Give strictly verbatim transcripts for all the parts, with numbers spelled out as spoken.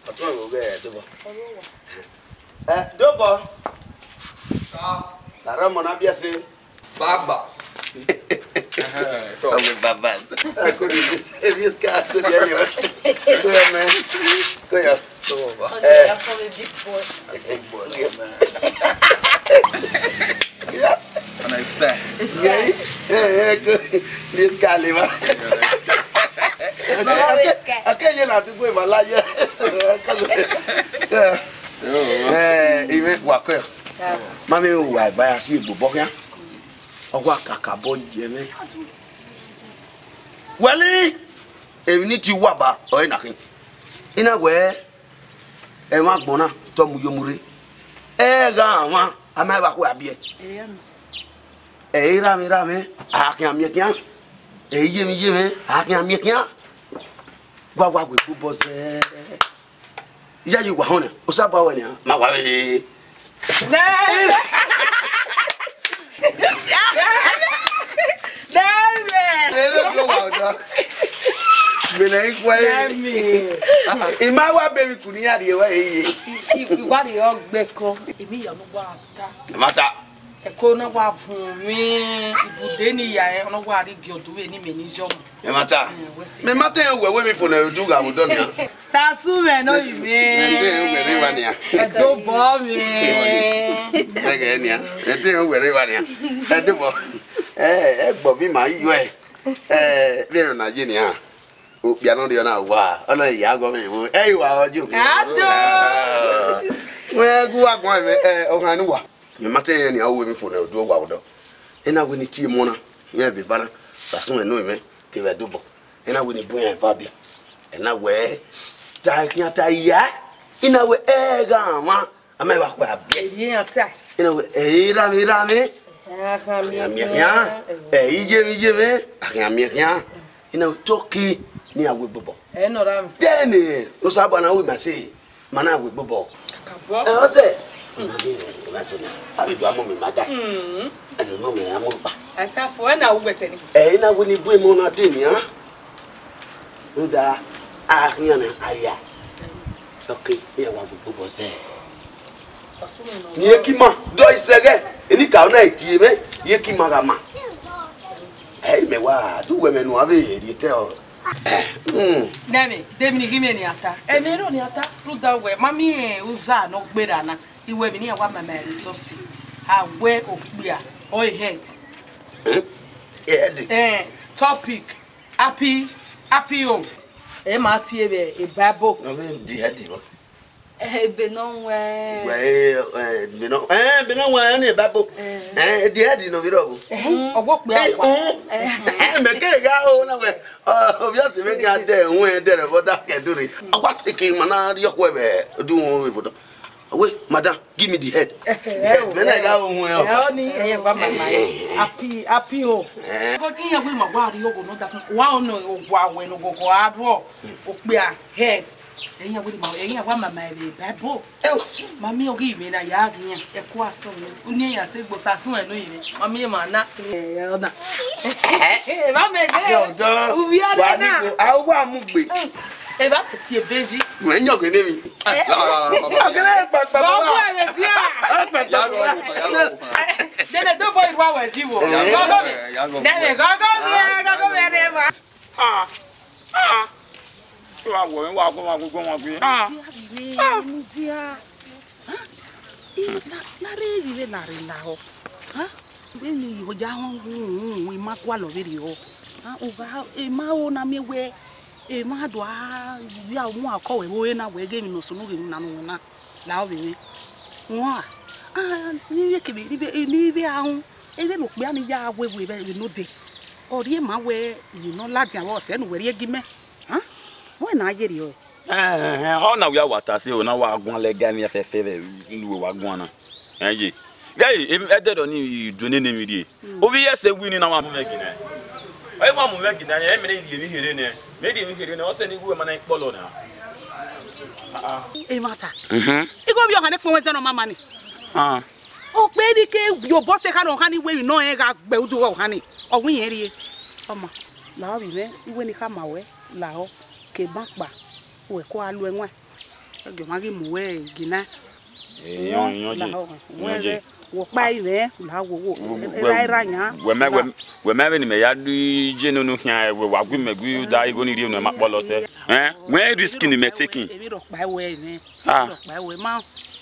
Ọtẹn vbe ghẹ Dobọ. Ẹ, Dobọ. Sa. Larọ ọmọ na biẹ ẹse. Babas. Ẹhẹn, tọ. Ọmọ Babas. Ẹ, kò ní, ebi ska tó di ẹyọ. Kò yọ, man. Kò yọ. Tọ, baba. Ẹ. Until I become a big boy. A big boy, man. Yeah. And I stand. Stand. Yeah. Ẹ, ẹ, kò ní ska lè wá. Yeah, I stand. Mama, we ska. Akẹyẹ na dugbo ma la ye. Yo. Ẹ, ime wa kọ. Yeah. Ma mwẹ uwa ba ya si egbobọ khian. Ọ wa kakabọ ye mwẹ. Wẹli, emwi ni ti wa ba, ọ i na khin. I na wẹ, ẹmwẹ agbọn na, te ọ mu yo mu rre. Ẹ gha mwa, a ma vbe akhuẹ a biẹ. Ẹ i ra mwẹ, ra mwẹ, a khian miẹn khian. Ẹ i ye mwẹ, ye mwẹ, a khian miẹn khian. Wa wa wẹ egbobọ zẹ. Iyayi wa họn nian, Osanobua wẹ nian, ma wa vbe. Ere do wa ọdọ. Mẹ ne I kue. I ma wa bẹ emwi ku ne iran rhie wẹ ye. I wa rhie ọgbẹkọ. Emi ya ne uwa ta. Mata. Ẹko na wa vun mwẹ, ibude ni ya, ọ na wa rhie gie ọdọ vbe ne imẹ ni yọ. Mẹ ma ta. Ẹ, wẹ sẹ. Mẹ ma ta rẹn wẹ, wẹ mi fo nẹ, udu gha vbe odọ nian. Sasu mwẹ ne oyi mwẹ. Ẹ te rẹn wẹ rre evba nian. Ẹdobọ mwẹ. Ẹghẹ nian. Ẹ te rẹn wẹ rre evba nian. Ẹdobọ. Ẹ, ẹgbọ vbe ima yọ ẹ. Ẹ, vbene ọ na ye nian. Okpia ne ọ rhie na wa. Ọ na ya gọ vbe vbo. Ẹ i wa ọjọ. Ajo. Wẹ gu wa guan mwẹ, ẹ, ọghan ne uwa. Mẹ ma te rẹn nian, ọ wẹ mi fo nẹ, odu owa vbe odọ. Ena wẹ ne I tie emọ na, iran vbe eva na, Sasu mwẹ ne oyi mwẹ, kevbe Ẹdobọ. Ena wẹ ne I bu iran eva dee. Ena wẹ ta khian ta ya. Ena wẹ ẹ gha mwa, a ma vbe akhuẹ a biẹ. Eri iran ta. Ena wẹ ẹ i ra mwẹ, i ra mwẹ. A khian miẹn khian. Ẹ i ye mwẹ, i ye mwẹ, a khian miẹn khian. Ena wẹ te ọ ke ne iran wẹ egbobọ. Ẹ nọ ra mwẹ. Then, eh, Osanobua na wẹ ma sẹ, ma na wẹ egbobọ. Kakabọ. Ẹ, ọsẹ. Ma de, ma sẹ na. A vbe do amọ mẹ ma da. Mm. A do nọ mẹ amọ kpa. A ta fo, ẹ na wu gbẹsẹ ni. Ẹ, ena wẹ ne I bu emọ na dee nian. Rhunmwuda, a khian na, a ya. Ok, iran wa wẹ egbobọ zẹ. Sasu mwẹ nọ. Iyeke ima, do isẹghẹ, enikaro na tie mwẹ, iyeke ima gha ma. Ẹ, mẹ wa, do wẹ mẹ nu avbe rhie te ọ. Hmm. Nẹ mwẹ, de emwi ne I ghi mwẹ nian ta. Ẹmwẹ rọ nian ta, rhunmwuda wẹ, ma miẹn uza ne ọ gberra na, I wẹ emwi ne iran wa ma ma ẹre sọsi. A wẹ okpia, ọ i head. Hmm? Head? Eh, topic, happy, happy home. Ẹ ma tie vbe Bible. Ọ vbe the head bọ. Eh, ebe nọ wẹ. Wẹ, eh, ebe nọ, eh, ebe nọ wẹ ni Bible. Eh. Eh, the head nọ vbe rọ. Eh, ọgwọ kpia wa. Eh, mẹ ke gha o na wẹ. Ọ, obvious mẹ gha de, wẹ de rẹ, but that can do it. Awa se ke ma na ri ọkhuẹ vbe, do wẹ vodo. Wait, madam, give me the head. The head. Mẹ na gha o wẹ o. Ẹ, ọ ni, ẹ, wa mama. Eh. Happy, happy o. Eh. But iran wẹ ma wa ri ọgọ nọ da fun. Wa ọnọ wa wẹ nọ gọgọ a rọ. Okpia head. Ẹyin wẹ ma, ẹyin wa mama ẹre Bible. Mami, ọ ghi mwẹ na ya ghi yan. Ẹ ku asọn mwẹ. Uni ya se gbo Sasu ẹn no yẹn. Mami, ma na. Ẹ, ọ na. Ẹ, ba mẹ gẹ. Ubi a na. A wa mu gbe. Ẹ ba ti ebe ji. Wẹ nyọ gbe ne mi. Ọgẹlẹ pa pa pa. Ọgẹlẹ pa pa. Dede do boy wa wẹ ji wo. Gogo mi. Dede gogo mi, gogo mi re wa. Ah. Ah. Wa wo, wa go, wa go, go, wa go. Ah. Dia, dia. Na re ri vbe na re la o. Vbene I ya họn gun, I ma gualọ vberriọ. Uwa, I ma ho na miẹn wẹ, I ma do a ya mu akọ wẹ vbe ore na wẹ ghe emwi ne ọ sunu ghe emwi na ne u winna. La ọ vbe mwẹ. Wọn a, ne I vbe kevbe, ne I vbe, ne I vbe a ru, vbene okpia ni ya wewe vbe node. Ọ rhie ma wẹ emwi ne ọ ladian vbe ọsẹ ne uwẹ rhie gi mẹ. Wẹ na ye rriọ. Ẹhẹn, ọ na wia wa ta se o, na wa guan lẹga ni fẹfẹ vbe inu wa guan na. Ẹn ye. Ghẹ ẹdẹdọ ni do nene emwi rrie. Ovbi ẹse wini na wa mu mwẹ gina. Ẹ wa mu mwẹ gina, ẹ mẹ ne rhie emwi here nẹ. Mẹ rhie emwi here nẹ, ọ sẹ ne I ru ma na ikpọlọ na. Emwa ta. Mhm. Igho vbe ọhan ne kpọnmwẹ zẹ ne ọ ma ma ni. Ah. Okpia ni ke vbe obọ sẹ kha ne ọhan ni wẹ emwi ne ọ rẹn gha gbe udu ọhan ni. Ọ wẹ irẹn rhie. Ọma, la ọ vbe mwẹ, I wẹ ne I khama ruẹ, la ọ. Ke ban kpa, wẹ ko a lu ẹwaẹn. Ẹgiọ ma ghi mu wẹ gina. Iyọn, iyọn je. Wẹ ọkpa ivẹ, la wo wo. Wẹ, wẹ, ra, ra yan. Wẹ mẹ, wẹ, wẹ mẹ vbene mẹ ya do iye nunu khian, wẹ wa gu mẹ gu da igho ni rhie unu ma kpọlọ sẹ. Ẹn, wẹ risk ni mẹ taking. Emwi rhọkpa wẹ ivẹ. Ah. Emwi rhọkpa wẹ ma,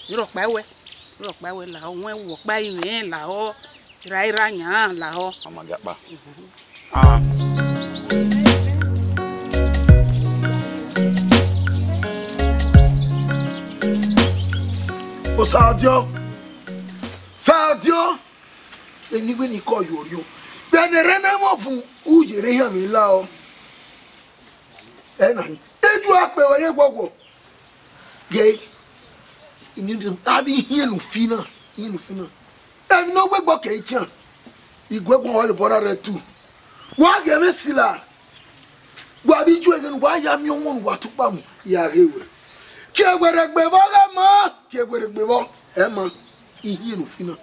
emwi rhọkpa wẹ. Emwi rhọkpa wẹ la, wẹ wẹ ọkpa ivẹ la. Ra, ra yan lahọ. Ọmọ gẹ akpa. Ah. Osadiọ, Osadiọ, eni wẹ ni kọ yorio. Vbene rẹ ne vbọ vun, u yere iran vbe la ọ. Ẹ na ni, eju akpe wẹ ye gwọgwọ. Ghe, eni a vbe hiẹn ne u fi na, hiẹn ne u fi na. Emwi ne ọ wegbe ọ kẹ itan, iguẹguọn ọre obọ ra rre tu. Wa ghe ẹmwẹ sila, wa vbe ju ẹghẹ ne uwa ya miẹn ọmọ ne uwa tukpa mu ya ghe wẹ. Kie werriegbe vbọ ghe ma, kie werriegbe vbọ, ẹ ma, ihiẹn ne u fi na.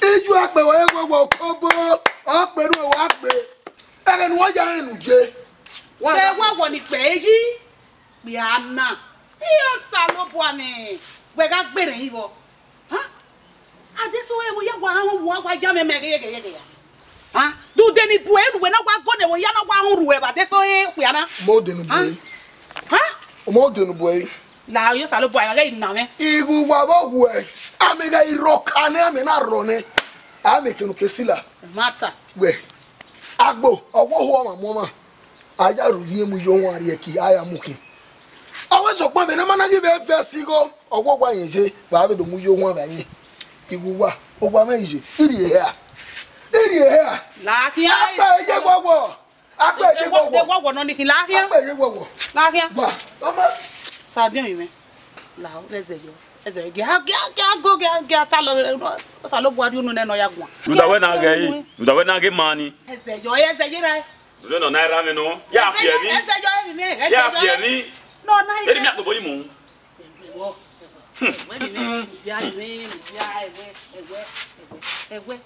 Iju akpe wẹ ye wọwọ okobo, ọ kpe ru wa gbe. Ẹghẹ ne uwa ya rẹn ne u ye. Wa Ẹ wa wọ ni kpẹ eyi. Kpia na, iye Osanobua nẹ, wẹ gha gberẹn ivbọ. Ha? Adeso ẹvbo ya wa họn wa wa ya mẹ mẹ gheghegheghe ya. Ha? De ude ni bu ẹre ne uwẹ na wa gọ nẹ, ẹvbo ya na wa họn ruẹ vbe adeso ẹre kpia na. Mo de nu bu ẹre. Ha? Mo de nu bu ẹre. La iye Osanobua, ẹ gha ghe na mwẹ. Igho uwa vbe ọghuẹ, amẹ gha i rhọ ka nẹ, amẹ na rhọ nẹ, amẹ kenu ke sila. Mata. Wẹ, agbo, ọghuọhọ ọmwa mu ọmwa. A ya ru uyi mu yo wan rrie ẹki, a ya mu khin. Ọ wẹ sokpan vbe ne a ma na ghi vbe vẹ ẹse igho, ọ wẹ ọ wa rẹn ye, wa vbe do mu yo wan vbe ayẹn. Igho uwa, owa mwẹ iye, I rhie hẹ a? I rhie hẹ a? La khian. Akpa ye wọwọ. Akpa ye wọwọ. Wọwọ nọ ni khin, la khian. Akpa ye wọwọ. La khian. Wa, ọmọ. Sadiọn mwẹ. La, ẹzẹ yọ. Ẹzẹ gẹ, gẹ, gẹ, go, gẹ, gẹ, ta lọ, Osanobua rhie unu nẹ nọ ya guan. Rhunmwuda wẹ na ghe ẹre, rhunmwuda wẹ na ghe ma ni. Ẹzẹ yọ, ẹzẹ ye ra. Nọ na ra mwẹ nọ. Ya fi ẹmwẹ. Ẹzẹ yọ, ẹmwẹ, ẹzẹ yọ. Ya fi ẹmwẹ. Nọ na. Eri mi akpobọ yi mu. Ẹwẹ, ẹwẹ, ẹwẹ, mudia, ẹwẹ, mudia, ẹwẹ, ẹwẹ, ẹwẹ, ẹwẹ.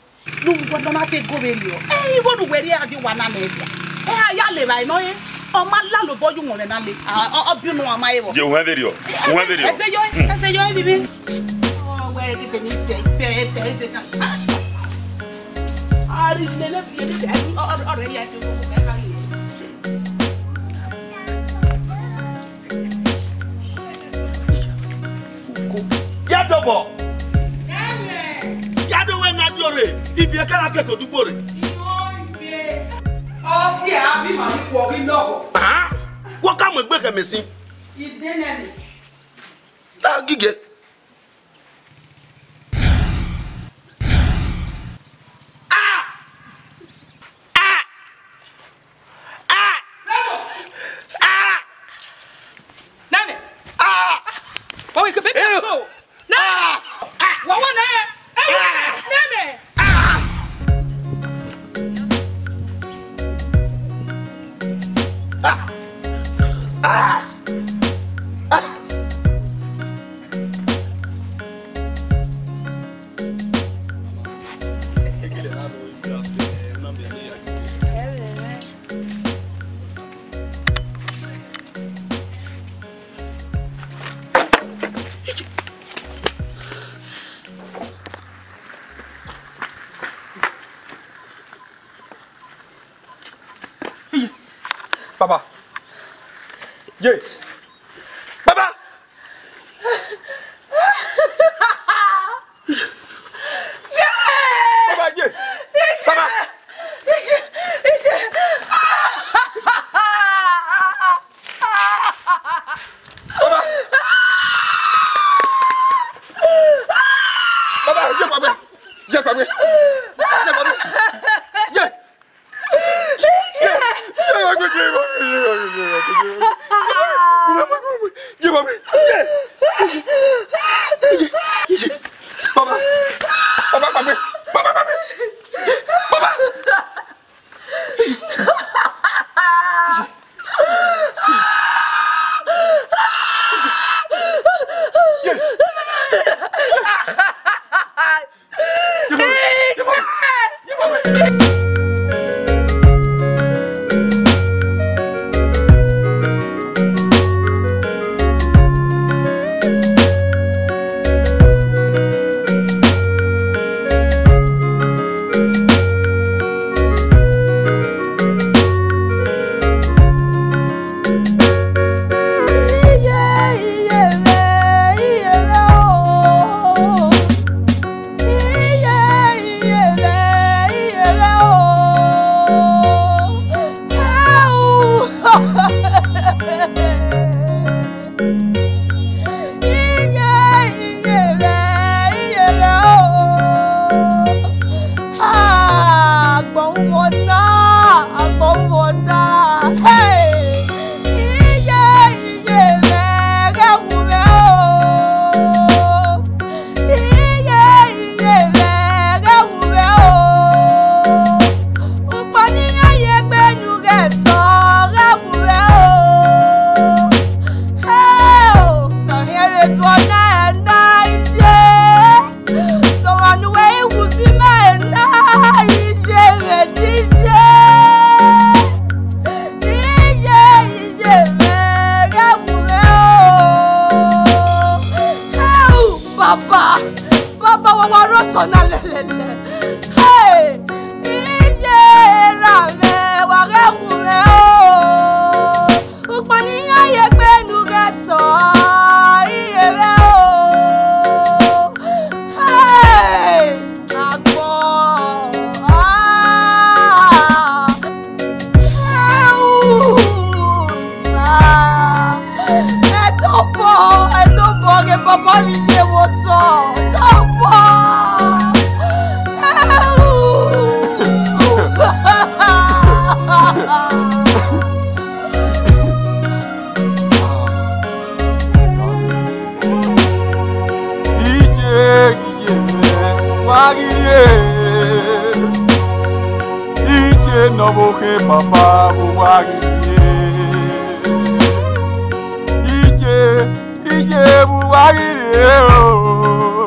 Ne uwẹ nọ na te go vberriọ. Ẹ, igho ne uwẹ rhie a di wa na mẹ dia. Ẹ, a ya le evbare nọ re. Ọ ma lalo obọ ye uwọnmwẹ na le. A, ọ, ọ biẹ unu a ma re vbọ. Je uwẹ vberriọ. Uwẹ vberriọ. Ẹzẹ yọ, ẹzẹ yọ, ẹvbi mwẹ. Ọ, wẹ, ẹdẹ ni tẹ, tẹ, tẹ, tẹ, tẹ. A ri lele fi ẹdẹ, ọ, ọ, ọ rẹ ya ẹdẹ, ọ, ọ, ọ, ọ, ọ. Ya dobọ. Ya do wẹ na diorre, ibiẹka ra kẹkan odugbo rre. Ọ si a bi ma ni kuọ ghi lọghọ. Wọ ka mu egbe khẹ mẹ sin. Idenẹmwi. Na gige. Ah! Ah! Ah! Ah! Nene! Ah! Wọ́n wí kí bíbí àtò. Nene! Ah! Wọ́n wọ́n nẹ. Ẹ wọ́n nẹ. Nene! Ah! Ah! Ah! Ah! Baba. Ye. Baba. Baba, ye. Baba. Baba. Baba, ye, baba. Ye, baba. Ye, baba. Ye. Baba, baba, baba, baba. Baba. Ọna lẹlẹlẹ. Hey! Iye ra mwẹ, wa ghẹ wu mwẹ o. Ukpọn ne iran ye egbe ne u ghẹ sẹ, iye mwẹ o. Hey! Agbọn. Ah! Ẹtobọ, ẹtobọ, ghe bọbọ vbe iye vbe otọ. Ẹtobọ. Iye, iye, wa ghi ye. Iye ne ọ vbe okhe papa, vbe uwa ghi ye. Iye, iye, vbe uwa ghi ye o.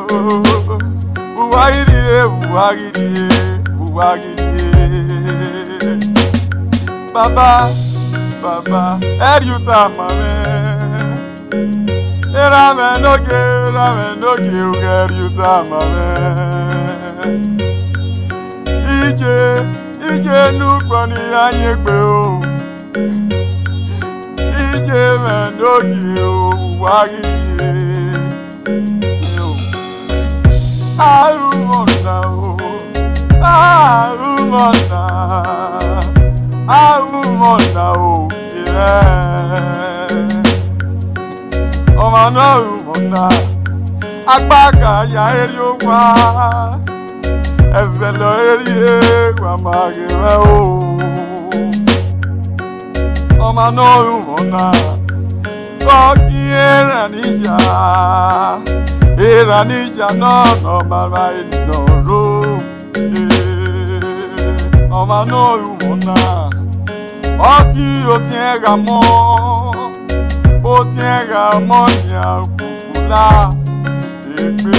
Vbe uwa ghi ye, vbe uwa ghi ye, vbe uwa ghi ye. Baba, baba, ẹ rhie uta ma mwẹ. Erha mwẹ ne ogie, erha mwẹ ne ogie, u ghẹ rhie uta ma mwẹ. Iye, iye ne ukpọn ne iran yin egbe o. Iye mwẹ ne ogie o, vbe uwa ghi ye. Arhumwọna o, arhumwọna, arhumwọna o, yeah. Ọmwa ne ọ ru mwẹ ọna, akpaka ya erhie owa, ẹzẹlẹ ọre rhie wa ma ghe mwẹ o. Ọmwa ne ọ ru mwẹ ọna, ọ gie erha ni ya, erha ni ya nọ, nọ ma vba enọ ro. Ọmwa ne ọ ru mwẹ ọna, ọ gie otiẹn gha mọ, otiẹn gha mọ yan kukula egbe.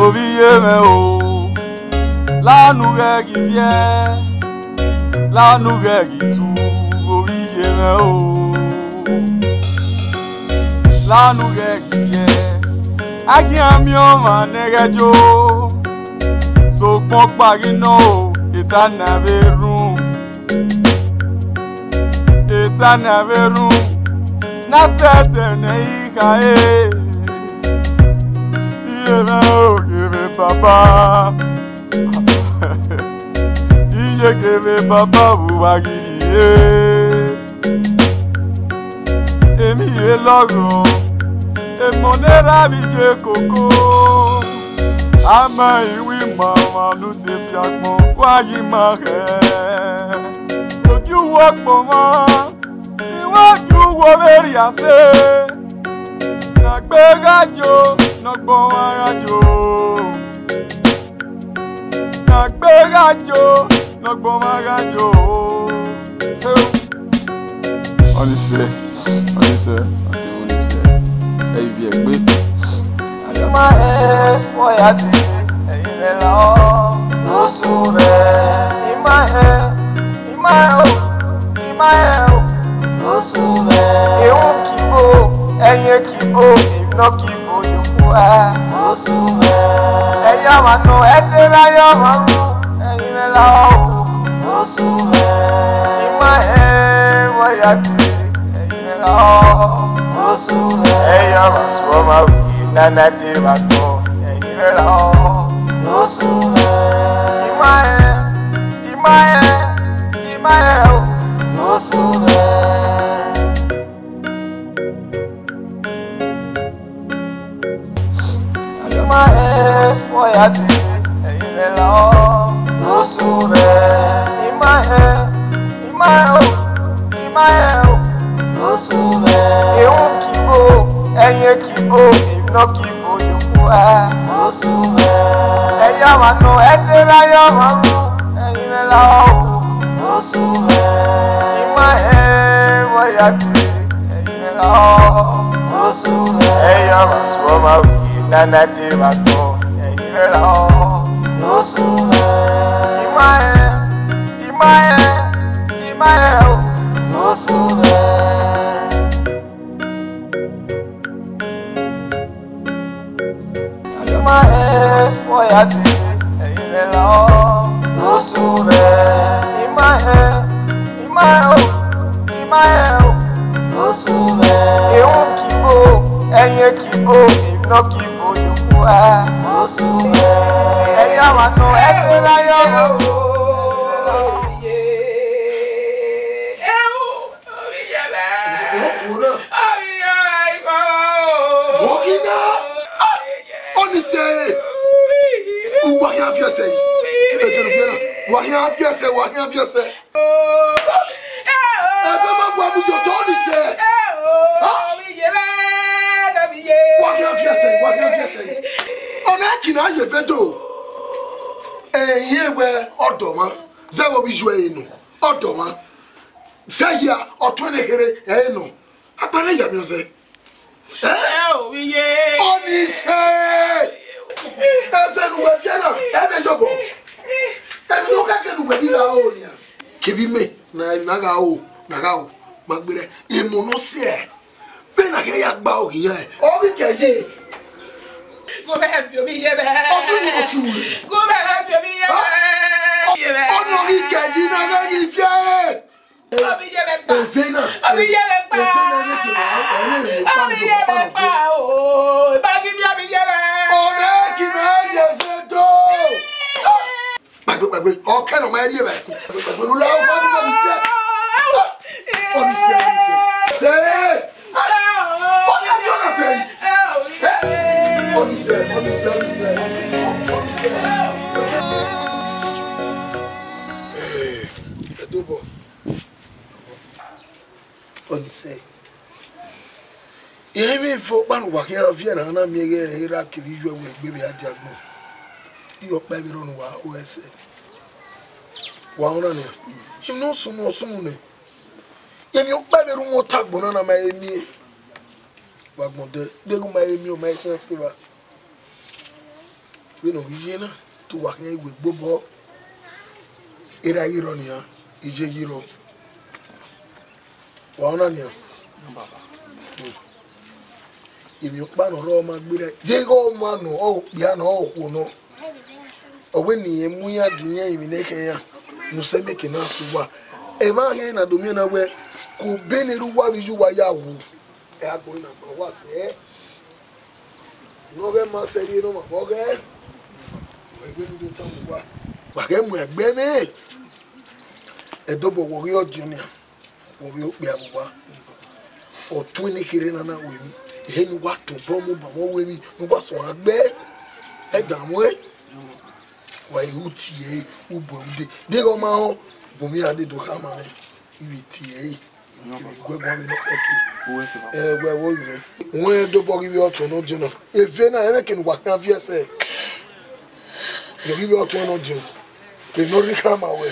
Ovbi iye mwẹ o, la ne u ghẹ ghi viẹ, la ne u ghẹ ghi tu, ovbi iye mwẹ o, la ne u ghẹ ghi viẹ. A khian miẹn ọmwa ne ghẹ yo, sokpan ọkpa ghi nọ o, eta na vbe run. Eta na vbe run, na sẹtin ne I khare. Iye mwẹ o, ghe mwẹ baba. Iye ghe mwẹ baba, vbe uwa ghi rhie. Emwi ye lọghọ, emọ ne erha vbe iye koko. A ma iru ima ọmwa ne u de fi agbọn, wa yi ima khẹ. Ogie uwu ọkpọnmwa, I wa gie uwu vberriọ ase. Ne a gbe gha yo, ne ọgbọnmwa gha yo. Ne a gbe gha yo, ne ọgbọnmwa gha yo. Ọnise, ọnise, ọnise, ẹ i viẹ egbe. Ima hẹ, wọ ya dee, ẹyin mwẹ la ọ, osu mwẹ. Ima hẹ, ima hẹ o, ima hẹ o, osu mwẹ. Ehun kibo, ẹyin kibo, emwi nọ kibo yo kua, osu mwẹ. Ẹyọ ọmwa nọ, ẹdẹ na yọ ọmwa ru, ẹyin mwẹ la ọ, osu mwẹ. Ima hẹ, wọ ya dee, ẹyin mwẹ la ọ, osu mwẹ. Ẹyọ ọmwa su ọmwa ru, nana dee vbe agbọn, ẹyin mwẹ la ọ, osu mwẹ. Ima hẹ, ima hẹ, ima hẹ o, osu mwẹ. Ima hẹ, wọ ya dee, ẹyin mwẹ la ọ, osu mwẹ. Ima hẹ, ima hẹ o, ima hẹ o, osu mwẹ. Ehun kibo, ẹyin kibo, emwi nọ kibo yo kua, osu mwẹ. Ẹyọ ọmwa nọ, ẹdẹ na yọ ọmwa ru, ẹyin mwẹ la ọ, osu mwẹ. Ima hẹ, wọ ya dee, ẹyin mwẹ la ọ, osu mwẹ. Ẹyọ ọmwa su ọmwa ru, nana dee vbe agbọn, ẹyin mwẹ la ọ, osu mwẹ. Ima rẹn, ima rẹn, ima rẹn o, osu mwẹ. Ima rẹn, wẹ ya dee, ẹre imẹ la ọ, osu mwẹ. Ima rẹn, ima rẹn o, ima rẹn o, osu mwẹ. Ehunmwu ke ibo, ẹyẹn ke ibo, emwi nọ ke ibo ye okhuo, osu mwẹ. Ẹyẹ ọmwa nọ, ẹgbẹe na yọ o. Wo na. Wo ghi na. Ah! Ọnii sẹ. Uwa khian viọ ẹsẹ yi. Ẹsẹ ne u viọ na. Wa khian viọ ẹsẹ, wa khian viọ ẹsẹ. Ẹsẹ ma gua mu yọ tọ ọnii sẹ. Ah! Wa khian viọ ẹsẹ, wa khian viọ ẹsẹ yi. Ọna ẹki na ye vbe do. Ẹyẹn wẹ ọdọ mwa. Zẹ vbe ovbi yu ẹre nọ. Ọdọ mwa. Zẹ hia, ọtuẹn ne kherhe, ẹ i nọ. Akpana ya miẹn ọzẹ. Ẹ? Ẹ o, vbe iye. Ọnii sẹ. Ẹzẹ ne uwẹ viẹ na, ẹ vbe yobọ. Emwi ne ọ kẹkẹ ne uwẹ ghi gha ro nian. Kevbe imẹ, na emwi na gha ro, na gha ro, ma gberra, emọ ne ọ sẹ. Vbene a kẹ ya gba oghian, ọ ghi kẹ ye. Gu mẹ fi ovbi iye mwẹ. Ọtẹn ni ọ si ru. Gu mẹ fi ovbi iye mwẹ. Iye mwẹ. Ọnii ọ ghi kẹ yi na, na ghi viẹ. Ovbi iye mwẹ kpa. Eve na. Ovbi iye mwẹ kpa. Eve na ne ke na, ẹ ne ru pa ndo, pa ndo. Ovbi iye mwẹ kpa o. Ba ghi miẹn ovbi iye mwẹ. Ọna ẹki na ye vbe do. Kpagbe, kpagbe, ọ kẹ ne ọ ma rhie vbe ẹse. Kpagbe, kpagbe, ne u la ọgua ne u ma vbe iye. Ọnii sẹ, ọnii sẹ. Sẹ. Ọnii, ọnii, ọnii sẹ. Ọnii sẹ, ọnii sẹ, ọnii sẹ. Eh, Ẹdobọ. Ọnii sẹ. Irẹn vbe fo ọkpa ne uwa khian viẹ na, na miẹn ighẹ erha kevbe iyuẹ wẹ egbe vbe a dia agbọn. Iye ọkpa vbe rrọọ ne uwa ho ẹsẹ. Wa rọnna nian. Emwi ne ọ sunu, ọ sunu nẹ. Emwi ọkpa vbe rre uwẹ otọ agbọn na, na ma he miẹn. Wa gbọn dẹ, deghẹ u ma he miẹn, ọ ma he khian sẹ evba. Vbene ọ ghi ye na, te uwa khian wẹ egbe obọ. Erha ghi rrọọ nian, iye ghi rrọọ. Wa rọnna nian. Emwi ọkpa ne ọ rrọọ ma gberra, deghẹ ọmwa nọ, ọ okpia nọ, ọ okhuo nọ. Ọ wẹ ne irẹn mu iran gie irẹn emwi ne ẹkhẹ iran, ne usẹ miẹn eke na sẹ uwa. Emwa khian na do miẹn na wẹ, ke obọ ne erha uwa vbe iye uwa ya wu. Ẹ, agbọn na ma uwa sẹ. Ne ọ ghẹ ma sẹ rhie ne ọ ma vbe ọ ghẹ. Ẹgbẹe ne u do tama uwa. Wa ghẹ mu ẹgbẹe mwẹ. Ẹdobọ, wẹ ọ ghi ọdiọn nian. Wẹ ovbi okpia vbe uwa. Ọtuẹn ne kherhe na na ru emwi. Ehe ne uwa tobọ mu obọ mwẹ ru emwi, ne uwa suẹn gbe ẹdẹ mwẹ. Wa i ru tie ẹre, u bu ẹre ude. Deghẹ ọ ma rẹn, bu mwẹ ira dee do khama mwẹ. I vbe tie ẹre. I vbe gu ẹguan vbe nọ kpẹki. Ẹ, wẹ vbe oyi mwẹ. Wẹ Ẹdobọ ghi vbe ọtuẹn ne ọ diọn na. Eve na, ẹmwẹ eke ne uwa khian viẹ ẹsẹ. Ọ ghi vbe ọtuẹn ne ọ diọn. Emwi ne ọ rhirhi khama wẹ.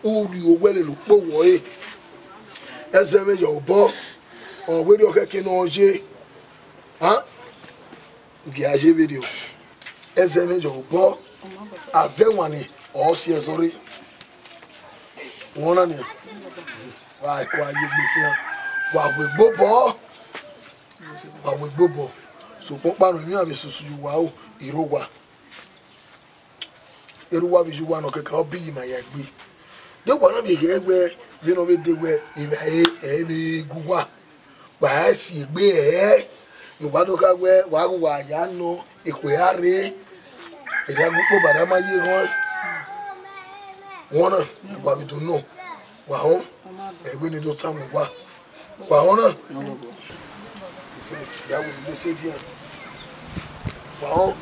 U rhie owẹ lele ukpowẹ ọre. Ẹzẹ mwẹ ya obọ, ọ wẹ erriọ khẹke ne ọ ye. A gie a ye vberriọ. Ẹzẹ mwẹ ya obọ, a zẹ ẹwaẹn ni, ọ si ẹzọ rre. Wẹ ọna nian, wa, wa ye egbe khian, wa wẹ egbe obọ, wa wẹ egbe obọ. Sokpan ọkpa nọ, emwi iran vbe susu ye uwa ro, I rre owa. Erha uwa vbe iye uwa nọ kẹkan, ọ biẹ ima ya egbe. De wa na vbe ghee wẹ, vbene ọ vbe de wẹ, evbare ẹ i vbe gu uwa, wa si egbe ẹre, ne uwa do kha wẹ, wa ghe uwa ya nọ, ekhue ra rre, erha gu ukpo ba da ma ye eghọn. Wẹ ọna, wa vbe do nọ, wa họn, ẹ i wẹ ne I do tama uwa, wa họn na. Ya wẹ ne I do sẹ edian, wa họn.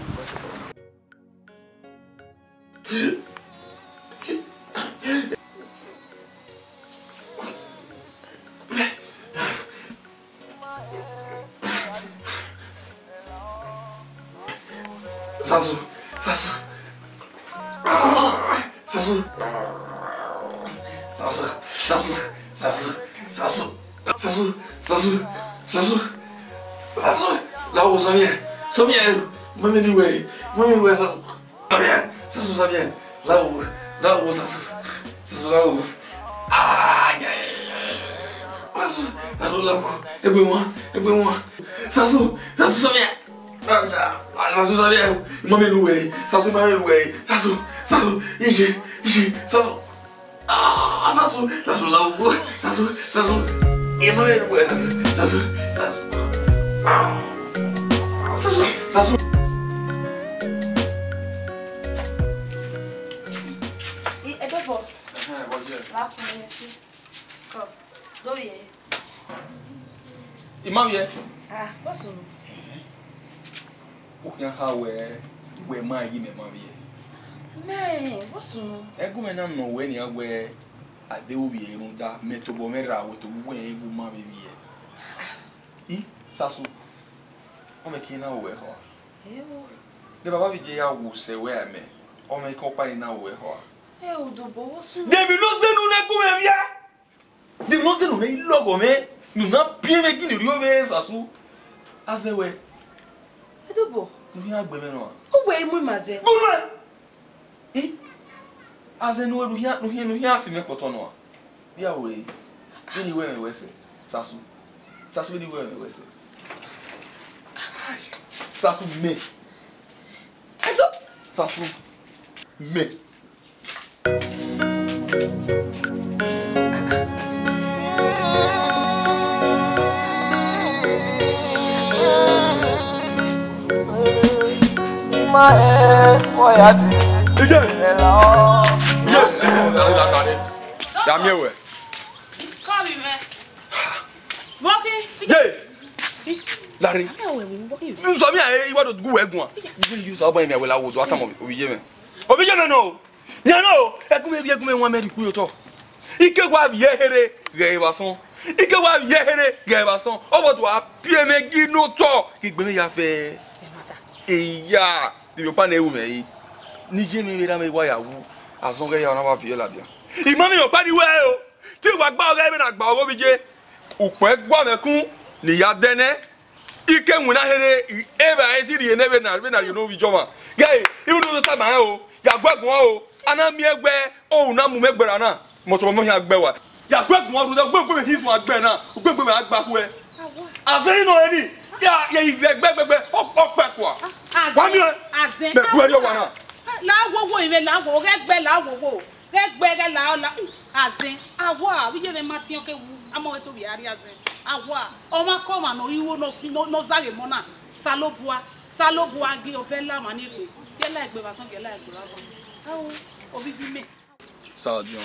Sasu, Sasu. Sasu. Sasu, Sasu, Sasu, Sasu. Sasu, Sasu, Sasu, Sasu. Sasu, la wo, samiẹ, samiẹ. Mami ni wẹ, mami ni wẹ, Sasu. Samiẹ, Sasu, samiẹ. La wo. Lawọ, Sasu. Sasu, lawọ. Ah, yeah, yeah, yeah. Sasu, Sasu, lawọ. Egbe wan, egbe wan. Sasu, Sasu, sọmia. Ah, ah, Sasu, sọmia. Ima mwẹ ne uwẹ. Sasu, ima mwẹ ne uwẹ. Sasu, Sasu, iye, iye, Sasu. Ah, Sasu, Sasu, lawọ. Sasu, Sasu. Ima mwẹ ne uwẹ, Sasu, Sasu, Sasu. Ah, Sasu, Sasu. I, Edobọ. Ẹhẹn, vbọ ye? La kun ye si. Kọ, do ye. I ma vbiẹ. Ah, what's wrong? U khian kha wẹ, wẹ ma yi mẹ ma vbiẹ. Mẹ, what's wrong? Ẹgu mwẹ na nọ wẹ nian wẹ a deghẹ u vbiẹ rhunmwuda mẹ tobọ mwẹ ra wẹ tobọ uwẹ rẹn gu ma vbe vbiẹ. I, Sasu, ọ mẹ ke na wẹ khọ. Ewo. De baba vbe je ya wu sẹ wẹ a mẹ, ọ mẹ ke ọkpa ni na wẹ khọ. Ẹ, Odobọ, what's wrong? De emwi ne ọ zẹ ne u na gu mwẹ vbiẹ. De emwi ne ọ zẹ ne u na i lọghọ mwẹ, ne u na biẹ mwẹ gini rhie ovbe Sasu. A zẹ wẹ. Edobọ. Ne u khian gbe mwẹ nọ a? Uwẹ i mu ima zẹ. Gu mwẹ! I? A zẹ ne uwẹ ne u khian, ne u khian, ne u khian si mwẹ ke otọ nọ a? Vbe a ru ẹre? Vbene I wẹ mwẹ wẹ sẹ, Sasu. Sasu, vbene I wẹ mwẹ wẹ sẹ. Sasu mẹ. Edo. Sasu mẹ. Yes. Ya miẹn wẹ. Come in, man. Walking. Ye. Larry. Nsọ mi a, I wa do gu wẹ guan. Iye, iye, sẹ ọba mwẹ wẹ la wo do a tama ovbi iye mwẹ. Ovbi iye mwẹ nọ. Nian nọ, ẹgu mwẹ, ẹgu mwẹ wan mẹ rhie ikun ye otọ. I ke wa vbiẹ here ghẹ evba asọn. I ke wa vbiẹ here ghẹ evba asọn. Ọ vbe do a biẹ mwẹ gi ne otọ, I gbe mwẹ ya fẹ. Eya, de emwi ọkpa ne ru mwẹ re. Ne iye mwẹ vbe ra mwẹ wa ya wu, azọn ghẹ ya na wa viẹ ladian. I ma miẹn ọkpa ni wẹ o. Te I wa gba ọghẹ vbene a gba ọghe ovbi iye. Ukpọn ẹguamwẹ ẹkun ne I ya dẹ nẹ. I ke winna here, evba ẹre ti rhie nẹ vbene, vbene a rhie ne ovbi iye ọmwa. Ghẹ, I ru ne u tama rẹn o, ya gu ẹguan o, a na miẹn wẹ, o na mu mwẹ gberra na, mọtọ mọ khian gbe wa. Ya gu ẹguan rhunmwuda, ugbẹn ugbẹn mwẹ hin suẹn gbe na, ugbẹn ugbẹn mwẹ a gba khuẹ. Azẹn nọ rẹ ni, ya, ya ivẹ gbẹgbẹgbẹ, ọ, ọ kpẹ kua. Wa miẹn, Azẹn, mẹ bu ẹre ọwa na. La wowo ivẹ, la wo, ghẹ gbe la wowo. Ghẹ gbe, ghẹ la, ọ la, azẹn, a wa, vbe iye mwẹ ma tiọn ke wu, a ma wẹ te ovbi a rrie azẹn. A wa, ọmwa ke ọmwa ne ọ ru igho ne ọ fi, ne ọ, ne ọ zaghe emọ na, Osanobua, Osanobua gie ọ vẹ la emwa ni egbe, gie la egbe vbe asọn, gie la egbe vbe avọn. Ao, ovbi iye mwẹ. Sadiọn,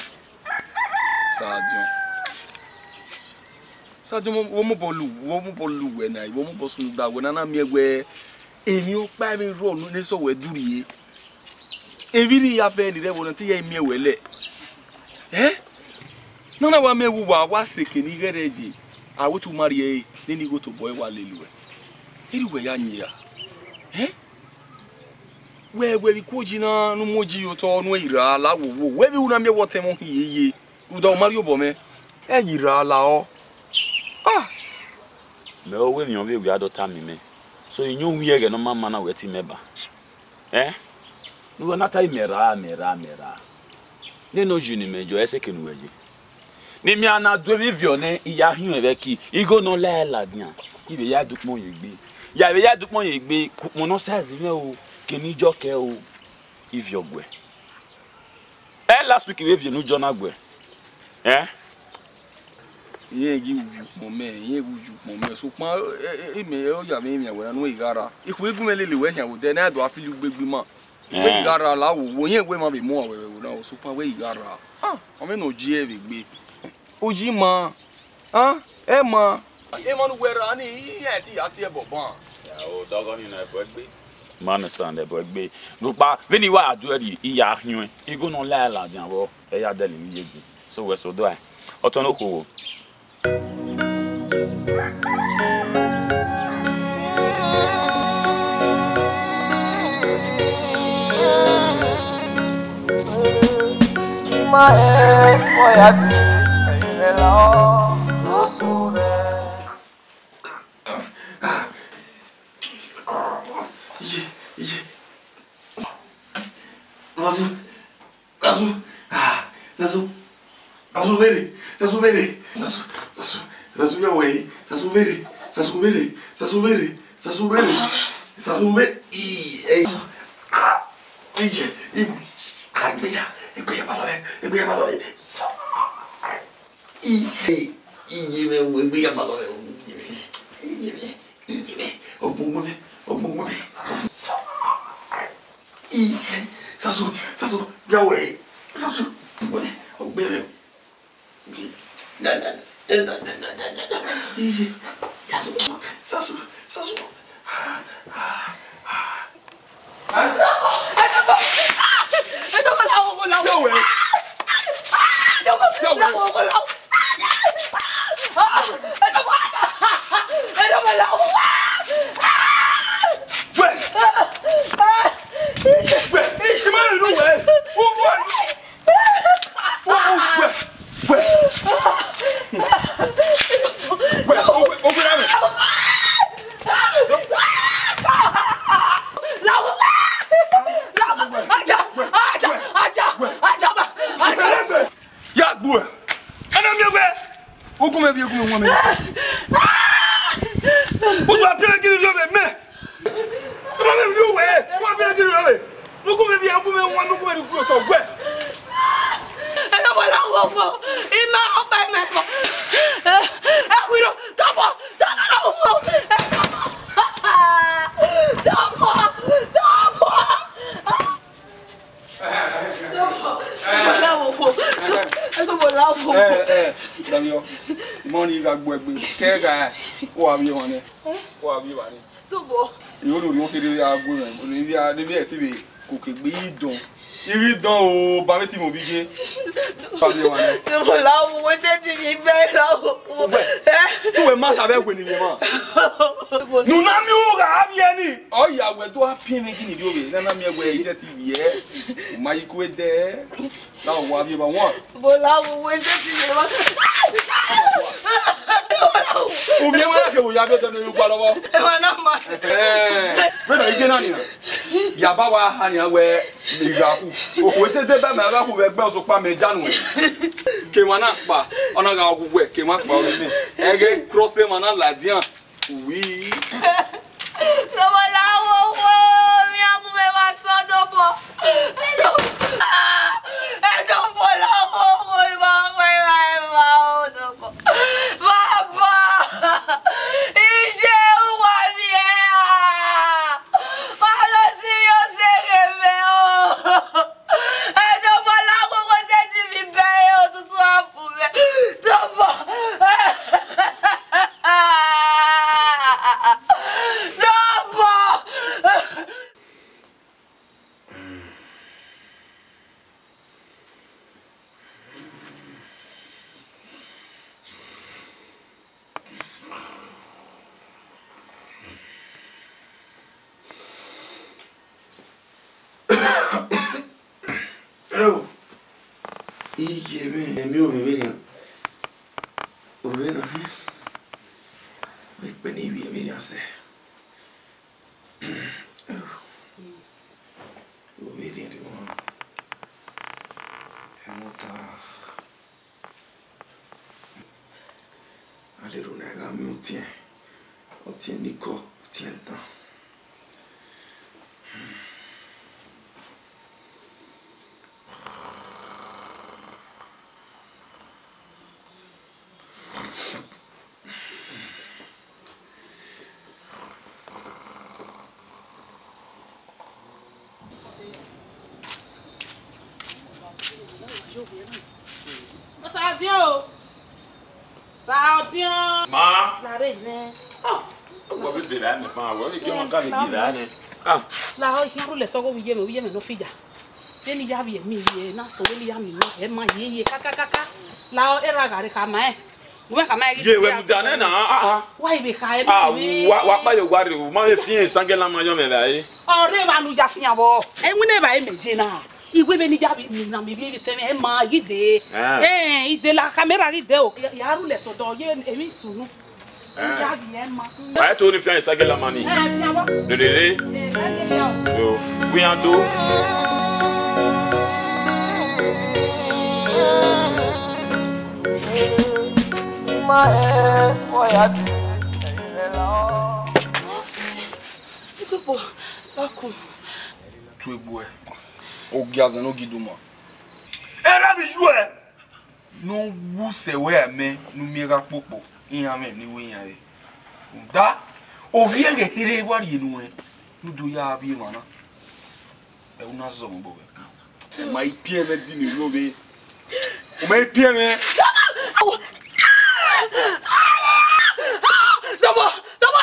Sadiọn, Sadiọn, wo mobọ lu, wo mobọ lu wẹ na, wo mobọ sunu da wẹ na, na miẹn wẹ emwi ọkpa, emwi rrọọ ne sẹ wẹ durrie. Emwi rri ya fẹ ni rre ẹvbo na te ya miẹn wẹ lẹ. Ẹ? Nana wa miẹn wẹ uwa wa seke ne I ghẹrẹ ye, a wẹ te u ma rrie ẹre, nene igho tobọ ẹre wa lele uẹ. Erha uwẹ ya yin ra? Ẹ? Wẹ, wẹ vbe ikuoji na ne u mu oji ye otọ ne u i ra la wowo, wẹ vbe u na miẹn wẹ ọtẹn mwẹ ọ khin yeye, rhunmwuda u ma rhie obọ mwẹ. Ẹ yin ra la ọ. Ah! Mẹ ọre emwi ọvbehe wẹ a do tama mẹ. So, I yin uwu ẹghẹ ne ọ ma ma na wẹ te imẹ ba. Ẹ? Ne uwẹ na ta mẹ ra, mẹ ra, mẹ ra. Nene oyi ne imẹ yọ, ẹ sẹ eke ne uwẹ ye. Ne imẹ a na do emwi viọ nẹ, I ya hiẹn vbe ẹki, igho ne ọ la ẹre ladian, I vbe ya dẹ ukpọn ye egbe. Ya vbe ya dẹ ukpọn ye egbe, ke ukpọn ne ọ size mwẹ o, ke ne I jọ kẹ o, I viọ guẹ. Ẹ last week vbe viọ ne u jọ na guẹ. Ẹ? Irẹn ghi wu ukpọn mẹ, irẹn ghi wu ukpọn mẹ, sokpan, ẹ, ẹ, imẹ ọ ya mwẹ emianmwẹ na ne u i gha ra. Ikhuo igun mwẹ lele wẹ khian vbe odẹ ne a do a fili ugbegbe ima. Wẹ i gha ra la wowo, irẹn wẹ ma vbe mu uan wẹ vbe ẹvbo na, sokpan wẹ i gha ra. Ah, ọ mwẹ ne ọ gie vbe egbe. Oyi ma, ah, ẹ ma. Emwa ne uwẹ ra ni, iran ti ya tie ẹbọ ban. Ya, o dọgọ ni na ẹbọ egbe. Ma understand ẹbọ egbe. Rhunmwuda vbene I wa do ẹre, I ya hiẹn igho ne ọ la ẹre ladian vbọ, ẹ ya dẹle emwi ye egbe. So wẹ so do a. Ọtọn ne okhuo. Iye, iye. Sasu, Sasu. Vbere, Sasu vbere, Sasu, Sasu, Sasu ya wẹ, Sasu vbere, Sasu vbere, Sasu vbere, Sasu vbere, Sasu vbere, ii, ei, Sasu, ah, iye, i, ah, egbe ya, egbe ya ma lọ vẹ, egbe ya ma lọ vẹ, ise, iye mwẹ, egbe ya ma lọ vẹ, iye mwẹ, iye mwẹ, iye mwẹ, ọgbọn mwẹ, ọgbọn mwẹ, ise, Sasu, Sasu, ya wẹ, Sasu, ọgbọn mwẹ, ọgbọn mwẹ. Ya gbuẹ. Ẹna miẹn wẹ, ugun mwẹ vbiẹ, ugun mwẹ wan mwẹ. Udu a piẹn giri rriọ vbe mẹ. Udu a piẹn giri rriọ vbe. Ugun mwẹ vbiẹ, ugun mwẹ wan, ugun mwẹ ni gu otọ wẹ. Ẹna wẹ la wọ fọ. Ima ọkpa ima ẹfọ. Ẹ wiro, tọbọ, tọbọ la wọ fọ. Tọbọ, tọbọ. Ẹ, ẹ, Damiọ, imọ ni gha gbuẹ egbe, kẹ gha, u wa vbiẹ emwa nẹ, u wa vbiẹ emwa nẹ. Tobọ. Iroro ni kherhe ya gu mwẹ, ne vbiẹ, ne vbiẹ ẹtin vbe koko egbe, I ghi dọn, I ghi dọn o, ba vbe ti mwẹ ovbi ye, u wa vbiẹ emwa nẹ. Tobọ la wo, wo se ti mi bẹ la wo. Uwẹ, te uwẹ ma sa vbe ẹwe ni mwẹ ma. Ne u na miẹn ugha vbiẹ ni, ọ ya wẹ do a piẹn mwẹ gini rriọ vbe, ne a na miẹn wẹ I sẹtin vbiẹ, u ma yi ku ẹdẹ. Na wa vbiẹ ba wan. Bo la wo, wo se ti ye ba. U miẹn wẹ na ke wo ya vbiẹ dẹ ne u gua lọvbọ. Ẹ wa na ma. Ẹ, vbene I ye na nian, ya ba wa ha nian wẹ I gha khu. Okhuo te de ba mẹ, a gha khu vbe ẹgbẹ osokpa mẹ ja nuẹn. Ke emwa na kpa, ọ na gha gu wẹ, ke emwa kpa ọre nẹ. Ẹghẹ cross emwa na ladian. Uwi. Tobọ la wo wo, mi a mu mwẹ vbe asọn dobọ. Tobọ la wo wo, mi ma wẹ ra eva o dobọ. Baba, iye uwa mi ẹ a. Ma lọ si mi ose ghe mẹ o. Ẹ tobọ la wo wo, se ti mi bẹ e otutu a fu mwẹ. Tobọ. Tobọ. Ẹo, iye mwẹ, ẹmwẹ ovbi vbenian, ovbi na, ekpe ne I vbiẹ vbenian sẹ. Ẹo, ovbi rhiẹnrhiẹn ọmwa, ẹmwata. A lele ne a gha miẹn ọtiẹn, ọtiẹn ne ikọ, ọtiẹn dan. Ọsa ọdiọn o. Ọsa ọdiọn. Ma. Lare mwẹ. Ọ, wọ vbe zẹ ra mẹ fan, wọ vbe gie ọmwa ka vbe gie ra nẹ. Ah. La ọ, I khian rhulẹ sẹ ọghe ovbi iye mwẹ, ovbi iye mwẹ ne ọ fi ya. Vbene I ya vbiẹ miẹn iye na, sẹ vbene I ya miẹn iye, ẹ ma ye iye kakakaka. La ọ, erha gha rre khama ẹn. Wẹ khama ẹn ghi. Ye, wẹ mudia nẹ na, ah, ah. Wa i vbe kha ẹre. Ah, wa, wa kpa ye owa rre, u ma vbe fian Isangela ma yọ mwẹ vbe a re. Ọ rre evba ne u ya fian vbọ. Ẹwẹn ne evba mẹ ye na. Iwe vbene I ya vbiẹ miẹn na, mẹ vbiẹ vbe tẹmwẹ, ẹ ma ghi dee. Ah. Ẹn, I de la khama erha ghi dee o. Ya, ya rhulẹ sẹ ọdọ, ye emwi sunu. Eh. Wa i to ni fian Isangela ma ni. Eh, fian vbọ. Dodede. Eh, fian vbọ. So, we are do. Eh, wọ ya dee, ẹre la. Ipopo, bakun. Tuegbuẹ, ogiazẹ ne Ogiduma. Erha vbe iyuẹ ne ọ wu sẹ wẹ amẹ ne u miẹn gha kpokpo, iran mwẹ ne I ru iran re. Rhunmwuda, ovbi ẹghẹ kherhe wa rhie nuẹn, ne u do ya vbiẹ emwa na. Ẹ u na zọmọ obọ vbe ẹkun. Ẹ ma i piẹn mwẹ di ne I ru ovbe. U ma i piẹn mwẹ. Dọbọ, dọbọ.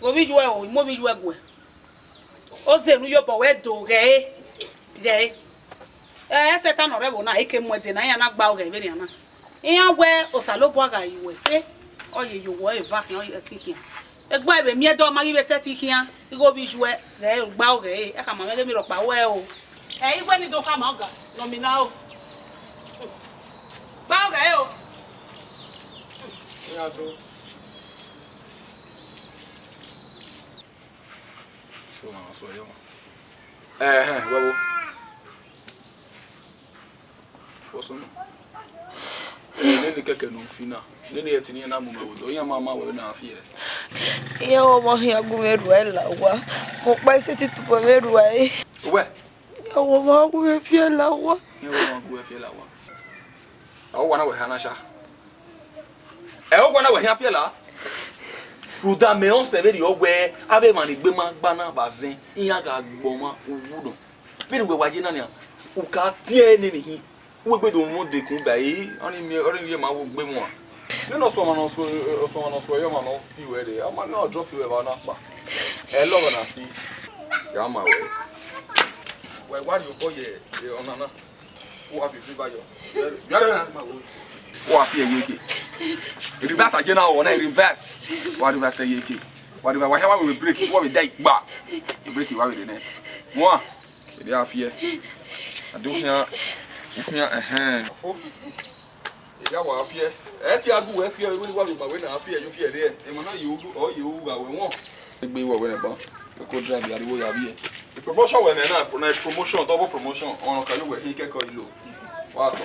Ovbi iyuẹ o, I mu ovbi iyuẹ guẹ. Oze ne u ye obọ wẹ do ghẹ ẹre, ghẹ ẹre. Ẹ, Sẹtan ne ọ rre ẹvbo na, I ke mu ẹdẹ na, iran na gba ghẹ vbenian na. Iran wẹ Osanobua gha ye uwẹ sẹ, ọ ye ye owẹ eva khian, ọ ye ẹtin khian. Egbe vbe miẹn dọ ma ghi vbe sẹtin khian, igho vbe iyuẹ, ghẹ ẹre, gba ghẹ ẹre, ẹ khama mwẹ ghe emwi rhọkpa ruẹ o. Ẹ i wẹ ne I do khama ọga nọ mina o. Gba ghẹ ẹre o. Iran do. So ma so yo ma. Ẹhẹn, wẹ wo. What's on? Nene kẹkẹ ne u fi na. Nene ẹtin ne iran na mu mẹ vbe odọ, iran ma ma wẹ na fi ẹre. Iran ọmọ khian gu mwẹ rua la owa. Mo kpa sẹtin tobọ mwẹ rua ẹre. Wẹ? Iran ọmọ gu mwẹ fi ẹre la owa. Iran ọmọ gu mwẹ fi ẹre la owa. Ọ wa na wẹ ha na sha. Ẹ, ọ wa na wẹ khian fi ẹre la. Rhunmwuda mẹ ọsẹ vberriọ wẹ avbe emwa ne egbe ma gba na vbe azẹn, iran gha gbe ọmwa uwu nọ. Vbene uwẹ wa ye na nian, u ka tie ẹre ne emwi hin. Uwegbe do mwẹ odekun ba ẹre, ọnii miẹn, ọnii miẹn ma wo gbe mwa. Nene ọsuọmwa ne ọ su, ọsuọmwa ne ọ suẹ ye ọmwa ne ọ fi ruẹ rre, a ma ne ọ drop ruẹ vbe ọna kpa. Ẹ lọghọ na fi, ya ma wẹ. Wẹ wa rhie obọ ye, ye ọna na. Wa fi free ba yọ. Yọ, yọ, yọ, ma wo. Wa fi ẹre ye ke. Reverse a je na, ọ na reverse. Wa reverse ẹre ye ke. Wa reverse, wa hia wa vbe break, wa vbe da ikpa. Break wa vbe de nẹ. Wa. Ede a fi ẹre. A do khian, u khian, ẹhẹn. Fo. Ede a wa fi ẹre. Ẹ ti a gu wẹ fi ẹre, wẹ ni wa vbe ma wẹ na a fi ẹre, yo fi ẹre rre. Emwa na ye ughu, ọ ye ughu gha wẹ wọn. Egbe wẹ wẹ nẹ ba. Eko drive ya ri wo ya vbiẹ. Promotion wẹ nẹ na, na promotion, double promotion. Ọmwa ne ọ ka ye wẹ khin kẹkẹ ọ i lo. Wa tọ.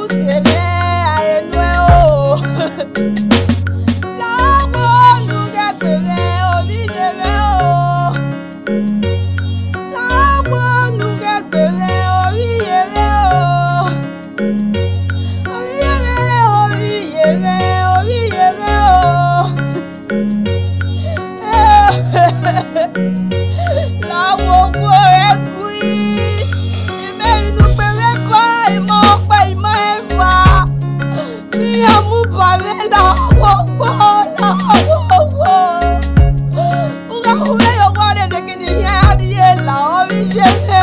Sere a ye nuẹn o. Lahọ unu ghẹ gbe mwẹ, ovbi iyẹn mwẹ o. Lahọ unu ghẹ gbe mwẹ, ovbi iyẹn mwẹ o. Ovbi iyẹn mwẹ, ovbi iyẹn mwẹ, ovbi iyẹn mwẹ o. Lahọ unu ghẹ gui, imẹ emwi ne u gbe mwẹ ba, ima ọkpa, ima eva. Iran mu ba mwẹ lahọ unu, lahọ unu. U gha hu mwẹ ye owa rre ne kini iran rrie lahọ, ovbi iyẹn mwẹ.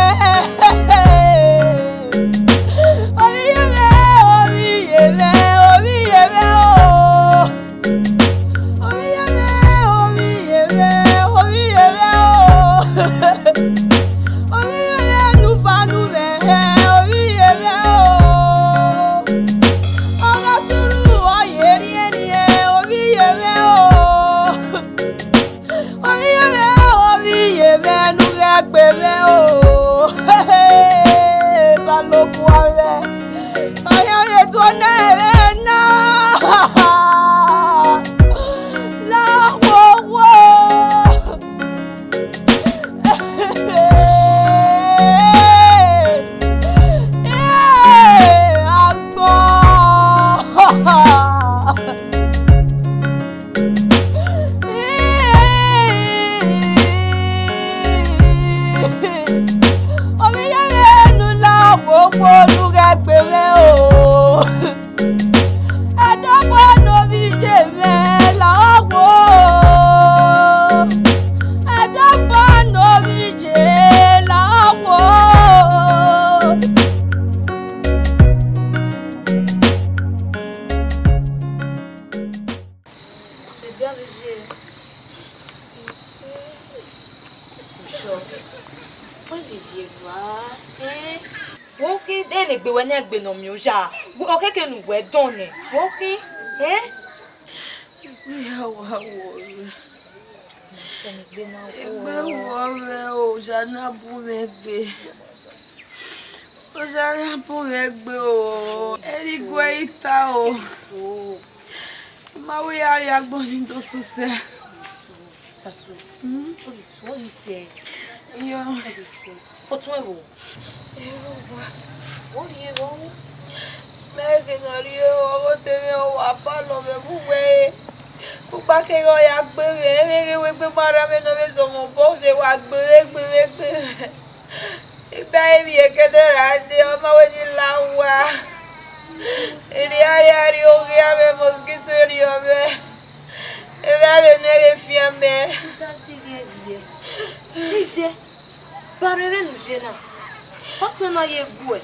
Ovbi iyẹn mwẹ, ovbi iyẹn mwẹ, ovbi iyẹn mwẹ o. Ovbi iyẹn mwẹ, ovbi iyẹn mwẹ, ovbi iyẹn mwẹ o. Ovbi iyẹn mwẹ, nuba nu mwẹ hẹ, ovbi iyẹn mwẹ o. Ọ gha sunu, ọ ye rhiẹnrhiẹn, ovbi iyẹn mwẹ o. Ovbi iyẹn mwẹ, ovbi iyẹn mwẹ, ne u ghẹ gbe mwẹ o. Osanobua mwẹ, ọ ya vbe do nẹ vbe na. Lahọ unu. Agbọn. Ovbi iyẹn mwẹ, ne u lahọ unu, ne u ghẹ gbe mwẹ o. Ẹdọgbọn ne ovbi iyẹn mwẹ, lahọ unu. Ẹdọgbọn ne ovbi iyẹn, lahọ unu. Ẹgbẹe avbe iye. Oshọ. Wẹ vbe viẹ evba, ẹn? Wẹ ọ khin, de ne egbe wẹ ne egbe ne ọ miẹn oya, ọ khẹke ne uwẹ dọn nẹ. Wẹ ọ khin, ẹn? Egbe ya wa wọ rẹ. Egbe wọ rẹ o, oya na bu mwẹ egbe. Oya na bu mwẹ egbe o. Erha iguẹ i ta o. I ma wẹ ya rrie agbọn ni do sẹ usẹ. Sasu. Hmm? Ọ ghi sẹ, ọ ghi sẹ. Iyọ. Ọ ghi sẹ. Ọ tuẹn vbo? Erha uwa. Ọ rhie vbọ? Mẹ ghi nọ rhie vbọ, ọghe odẹ mwẹ ọ wa balọ mwẹ vbe uwẹ ẹre. Ukpa kegha ọ ya gbe mwẹ, ẹmwẹ ghe wẹ egbe ma rran mwẹ ne ọ vbe zẹ ọmọ obọ, ọ zẹ wa gbe mwẹ, gbe mwẹ, gbe mwẹ. Iba emwi ekede ra dee, ọ ma wẹ ne I la owa. Erriọ, erriọ, erriọ, oghian mwẹ, mosquito erriọ mwẹ. Evba vbe ne vbe fian mẹ. Iye, ba rẹn vbene u ye na. Ọtẹn na ye gu ẹ.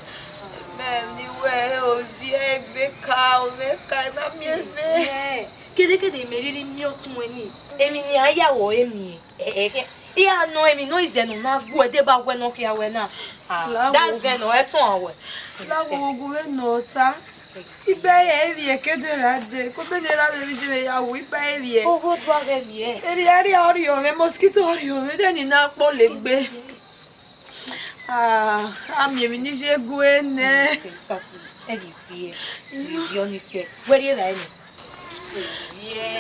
Mẹ ne I wẹ oviẹ egbe ka, ovẹn ka, I ma miẹn ẹvbe. Kẹdẹkẹdẹ mẹ rhirhi miẹn ọtẹn ruẹ nii. Emwi ne iran ya wẹ ọre miẹn, ẹ, ẹ, khian. Iran nọ emwi ne ọ i zẹ ne ọ na gu ẹ, deba wẹ ne ọ khian wẹ na. Ah, da zẹ ne ọ ẹtuẹn wẹ. Lahọ unu, gu vbene ọ ta. Iba ẹre vbiẹ kede ra dee, ko bene erha vbe vbe iye mwẹ ya wu, iba ẹre vbiẹ. Ogho do a ghẹ vbiẹ. Erriọ, erriọ, ọ rriọ mwẹ, mosquito ọ rriọ mwẹ, de ne I na kpọlọ egbe. Ah, a miẹn emwi ne I ye gu ẹre nẹ. Sasu, ẹ ghi viẹ, ẹ ghi viẹ ọni sẹ. Wẹ rhie evbare nẹ?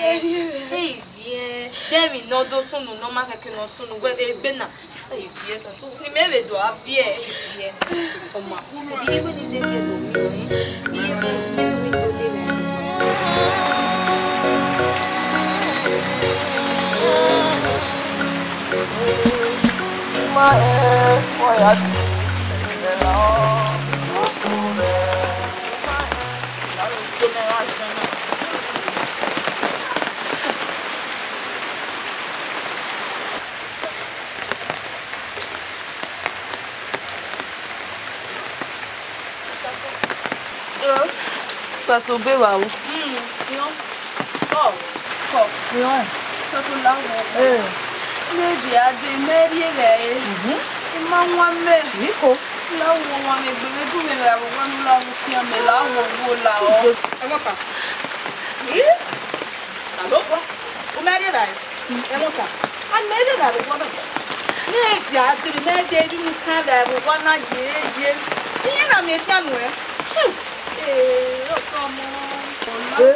Ẹ ghi viẹ, ẹ ghi viẹ. De emwi ne ọ do sunu ne ọ ma khẹke ne ọ sunu, wẹ vbe egbe na. Ẹ ghi viẹ, Sasu, ne imẹ vbe do a viẹ, ẹ ghi viẹ. Ọ ma, I ghi wẹ ne I zẹ viẹ do miẹn ọnrẹn, I ghi wẹ ne I do le mwẹ. Sato, be vbe aro? Mm, iran. Kọ. Kọ. Iran. Sato la wọ. Eh. Ne dia de mẹ rhie vbe ẹre. Mhm. I ma wan mẹ. Niko. La wọ wan mẹ gbe vbe gu mẹ vbe aro wan la wọ fian mẹ la wọ wo la ọ. Ẹ mọ pa. Ih? Alo, wa, u ma rhie evbare? Ẹmwata, a ma rhie evbare vbe owa na. Ne dia diri, ne dia diri, ne u kan evbare vbe owa na ye, ye. Iran na miẹn efian nuẹn. Hmm. Ee, ọtọ ọmọ. Eh?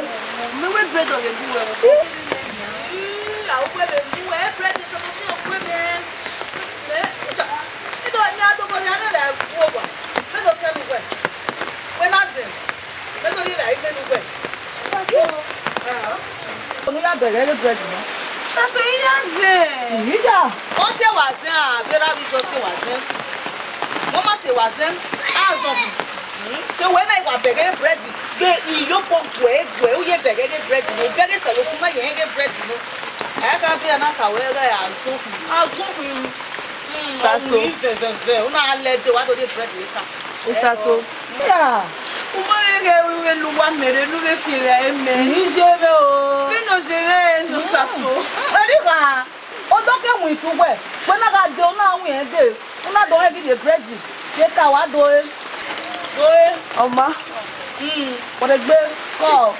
Mẹ wẹ bread ọ vbe gu wẹ. Ii, a wẹ vbe gu wẹ, bread ne sọmọ fi ọ gu mẹ. Mẹ, ido ni a do mo ya na la gu owa. Mẹ do kẹ nu wẹ. Wẹ na dẹ. Mẹ do ni la ime nu wẹ. Ọni ya bẹghe ghe bread na. Tato iya zẹ. Iya. Ọ te wa zẹ, a, vbe ra vbe ijo te wa zẹ. Wọ́n má te wa zẹ, a zọ hùn. Te wẹ na wa bẹghe bread, ghe iyobọ guẹ, guẹ, u ye bẹghe ghe bread no, bẹghe sẹ lo suna ye ghe bread no. A ka bi ana ka wẹ ghe a zọ hùn. A zọ hùn. Sato. Ọmọ ivẹ vẹ vẹ, u na lẹ de, wa do de bread ka. Usato. Ya. U ma ghe ghe vbe lu wa mẹ rre, lu vbe fi vbe ẹ mẹ. Ni je vbe o. Vbe nọ je vbe nọ sato. Eri gha. Odọ ke mu isu wẹ, wẹ na gha de, u na winna ẹn de, u na do rẹn ghi rhie bread, ye ka wa do re. Do re. Ọ ma. Mm. Wẹ gbe kọ.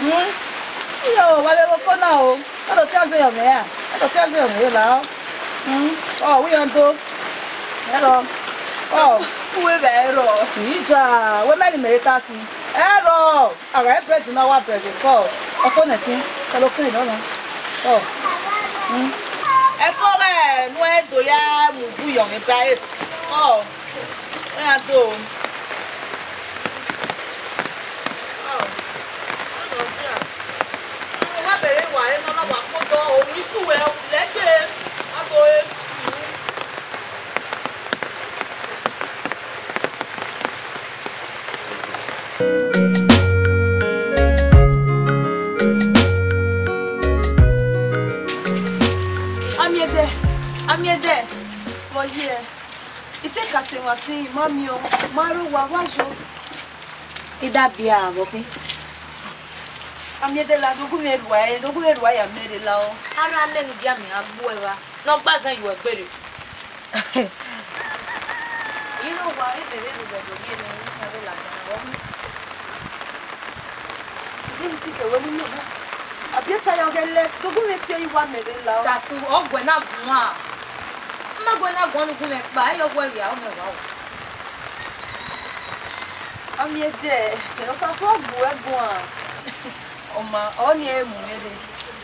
Mm. Iyo, wa vbe oko na o. Ẹ do fian zẹ yọ mẹ ra? Ẹ do fian zẹ yọ mẹ ra? Mm. Ọ, wi yan do. Ẹ rọ. Ọ. Uwẹ vbe ẹ rọ. Ija, wẹ mẹ ni mẹ ta si. Ẹ rọ. Avbe bread na wa bẹghe kọ, ọfo nẹ sin, kẹlẹ ofin nọ na. Ọ. Mm. Ẹko ghẹ ne uẹ do ya mu uvu yọ mwẹ ba ẹre. Ọ. Ọ ya do. Ọ. Ọ nọ dia. Ọ wa bẹghe wa, ẹ nọ na wa kpotọ, o ni su wẹ, lẹgbe, a do re. Amiẹdẹ, Amiẹdẹ, vbe ọ ye? I te ka sẹ emwa sin, I ma miẹn ọ, ma rre owa, wa yo. I da biẹ vbe ọkun. Amiẹdẹ, la do gu mwẹ rua, ẹ, do gu mwẹ rua ya mẹ rre la o. Ara mẹ ne u gia miẹn a gbuẹ evba, ne ọ gba zẹn ye uẹ gbere. Iro wa ebe vbe vbe do ye ne u ma vbe ladian vbe ọmọ. Zẹ isi kẹ wẹ ne u miẹn na. A biẹ ta ya ọghe lẹs, do gu mwẹ si ẹre wa mẹ vbe la o. Sasu, ọ guẹ na guan. Ọ ma guẹ na guan ne u gu mwẹ kpa, ẹ yọ guẹ rhia, ọ mẹ wa o. Amiẹdẹ, Osasu ọ gbuẹ guan. Ọ ma, ọ ni ẹre mu mwẹ rre.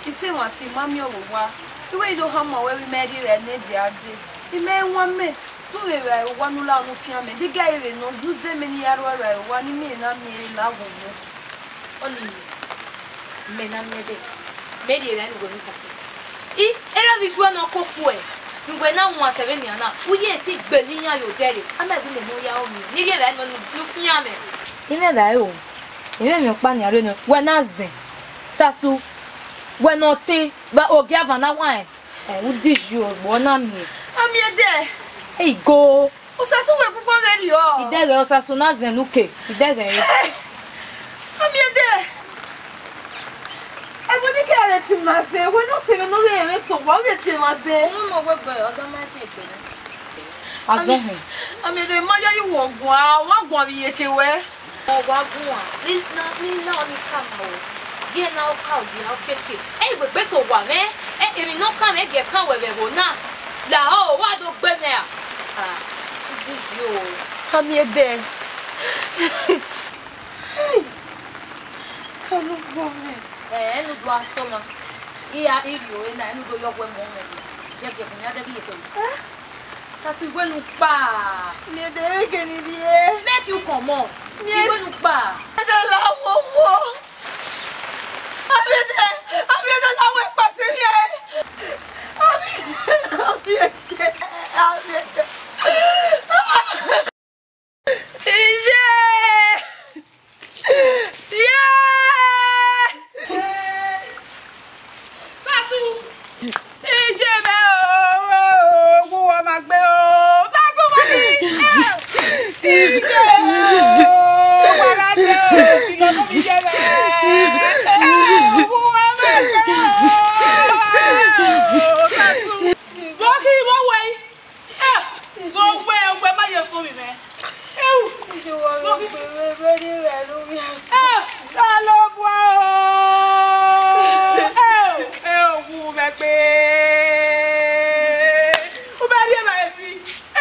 I sẹ emwa sin, I ma miẹn ọvbokhan. I wẹ I do khama ruẹ vbe imẹ rri evbare ne dia dee. I ma wan mẹ, ne u vbe vba ẹre owa ne u la ne u fian mẹ, ne I gha re vbe nọ, ne u zẹ mẹ ne I ya rua rua ẹre owa ne I miẹn na miẹn ẹre la ghwoghwo. Ọnii, mẹ na miẹn dee, mẹ rhie evbare ne uwẹ ne Osasu. I, erha vbe ituẹ ne ọ koko ẹ, ne uwẹ na wan sẹ vbenian na, u ye te gbele iran ye odẹ rre, a ma wẹ imẹ ne ọ ya ru mẹ, ne I rhie evbare nọ ne u fian mwẹ. I mwẹ evbare o, I mwẹ emwi ọkpa nian rre nọ, wẹ na zẹn, Osasu, wẹ ne ọ tin, vbe ogieva na wan rẹn. Ẹ, u di ju egbe ọ na miẹn. Amiẹdẹ. Ẹ i go. Osasu wẹ kpukpọ vberriọ. Idẹghẹ Osasu na zẹn ne uke. Idẹghẹ re. Amiẹdẹ. Ẹvbo ne I ke vbe tie ma zẹ, wẹ ne ọ sẹ mwẹ ne ọ vbe rẹn mwẹ sẹ owa, u vbe tie ma zẹ. Unu mọ wẹ gbe, ọdọ ma tie egbe nẹ. Azọ hẹn. Amiẹdẹ, ma yayi wọ guan, wa guan vbe iyeke wẹ. Ọ wa guan, ne I na, ne I na ọnii ka ma o, gie na ọ ka ogie okiekie. Ẹ i wegbe sẹ owa mwẹ, ẹ, emwi ne ọ kan mwẹ gie kan wẹ vbe ẹvbo na, lahọ, wa do gbe mwẹ ra? Ah, u di yi o. Amiẹdẹ. Hey! Osanobua mwẹ. Ẹ, ẹ ne u do a sọ ma. I ya, I rhie ore na, ẹ ne u do yọ wẹ mọ mwẹ. Yẹ gie ẹbun ya dẹ ghi ye kẹ. Eh? Sasu, iwenu kpa. Miẹn dẹ vbe gele rhie. Make you comot. Miẹn. Iwenu kpa. Miẹn dẹ la wowo. Amiẹn dẹ, Amiẹn dẹ la wẹ kpase miẹn. Amiẹn, Amiẹn dẹ, Amiẹn dẹ. Iye! Iye! Sasu! Iye mẹ o, owu ọmọ gbe o. Sasu mọ mi! Iye o! Owu ọmọ gbe o! Iye mẹ! Owu ọmọ gbe o! Sasu! Wọ́n kì í wọ́n wẹ̀ yìí. Eh, uwẹ, uwẹ ma ye fo vbe mwẹ. Eu. Iye wa vbe gbe vbe vbe ni vbe ru vbe. Eh, Osanobua o. Eu, eu, wu vbe gbe. U vbe rhie evbare fi.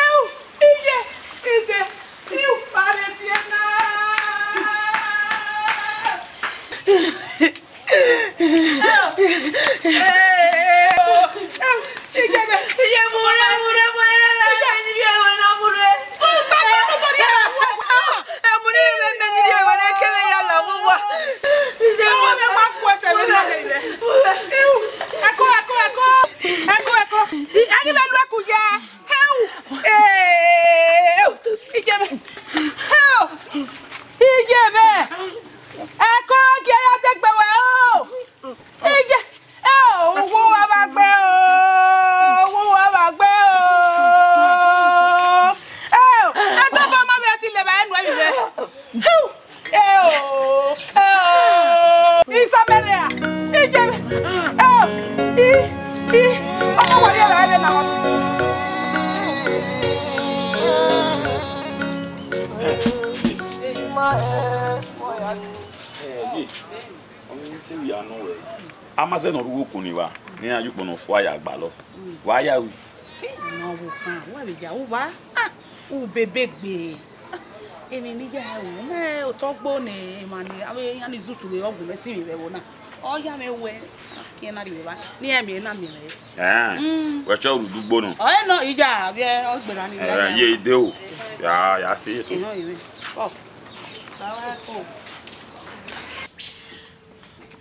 Eu, iye, iye. Eu, ba vbe tie na. Eh, ye, ọmọ ne te ya nọ wẹ. A ma zẹ ne ọ rre ukpọn ni vba, ne iran ye ukpọn ne ọ fua ya gbalọ. Wa ya ru. Ọmọ vbe okhan, wẹ vbe ya ru vba? Ah, u bebe gbe. Ah, emwi ne I ya ru, mẹ otọ gbo ne emwa ni, avbe iran ni zutu vbe ọgwụ mẹ si vbe ẹvbo na. Ọ ya mwẹ wẹ, ah, kiẹn na rhie vba, ne iran miẹn na miẹn mwẹ. Eh, mm, wẹ chọ ru dugbo nọ. Ọ nọ, I ya vbe ọ gberra ni, eh, ya ye ide o. Ya, ya se eso. Ehọ, ire. Ọ.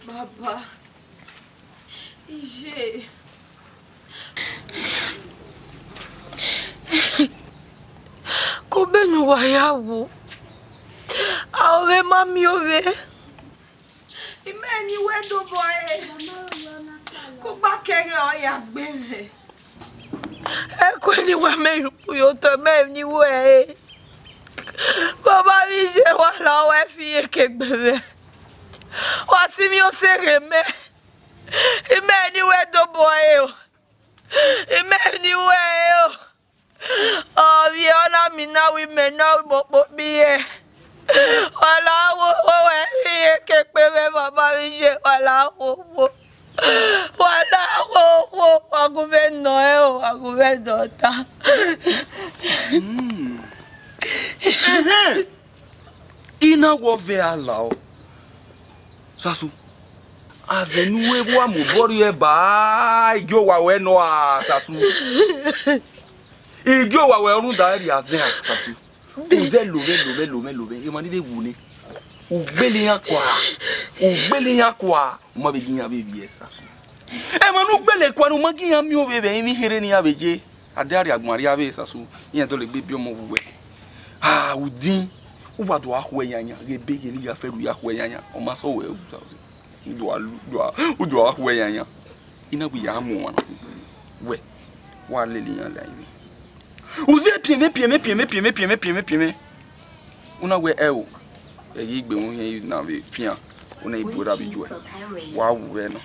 Baba, iye. Kobenu wa ya wu, a ovbe ma miẹn ovbe. Imẹ ni wẹ dobọ ẹre, kugba kẹghẹ ọ ya gbe mwẹ. Ẹko ni wa mẹ rhukpu ye otọ mẹ ni wẹ ẹre. Baba vbe iye wa la wa fi iyeke gbe mwẹ. Wa si mwẹ osẹe ghe mẹ. Imẹ ni wẹ dobọ ẹre o. Imẹ ni wẹ ẹre o. Ovbi ọ na mi na wẹ imẹ na wẹ imẹ okpokpie. Wa la wo wo wẹ iyeke kpe mwẹ, baba vbe iye, wa la wo wo. Wa la wo wo, wa gu mwẹ nọ ẹre o, wa gu mwẹ nọ ta. Mm. Ẹhẹn. I na wẹ ọ vbe a la o. Sasu. Azẹ ne uwu evba mu obọ rrie ba, igie owa wẹ nọ a, Sasu. Igie owa wẹ rhunmwuda rhie azẹ a, Sasu. U zẹ lovẹ, lovẹ, lovẹ, lovẹ, emwa ni vbe wu nẹ. U gbele iran kua, u gbele iran kua, u ma vbe gie iran vbe vbiẹ, Sasu. Emwa ne u gbele kua ne u ma gie iran miẹn ovbe vbe emwi kherhe ne iran vbe ye. A de a rhie agbọn rrie avbe, Sasu, iran dọlegbe biẹ ọmọ vbe uwẹ. A, udin, u wa do gha khuẹ yanyan, ghe ebe ghe ne I ya fẹ ru ya khuẹ yanyan, ọ ma sẹ wẹ, Sasu. U do gha lu, u do gha, u do gha khuẹ yanyan. I na wẹ I ya mu ọmwa na. Wẹ, wa lele iran la emwi. U zẹ piẹnmwẹ, piẹnmwẹ, piẹnmwẹ. U na wẹ ẹo, ẹ ghi gbe mwẹ ohiẹn na vbe fian, u na i bu erha vbe ijuẹ. Wa wu ẹre nọ.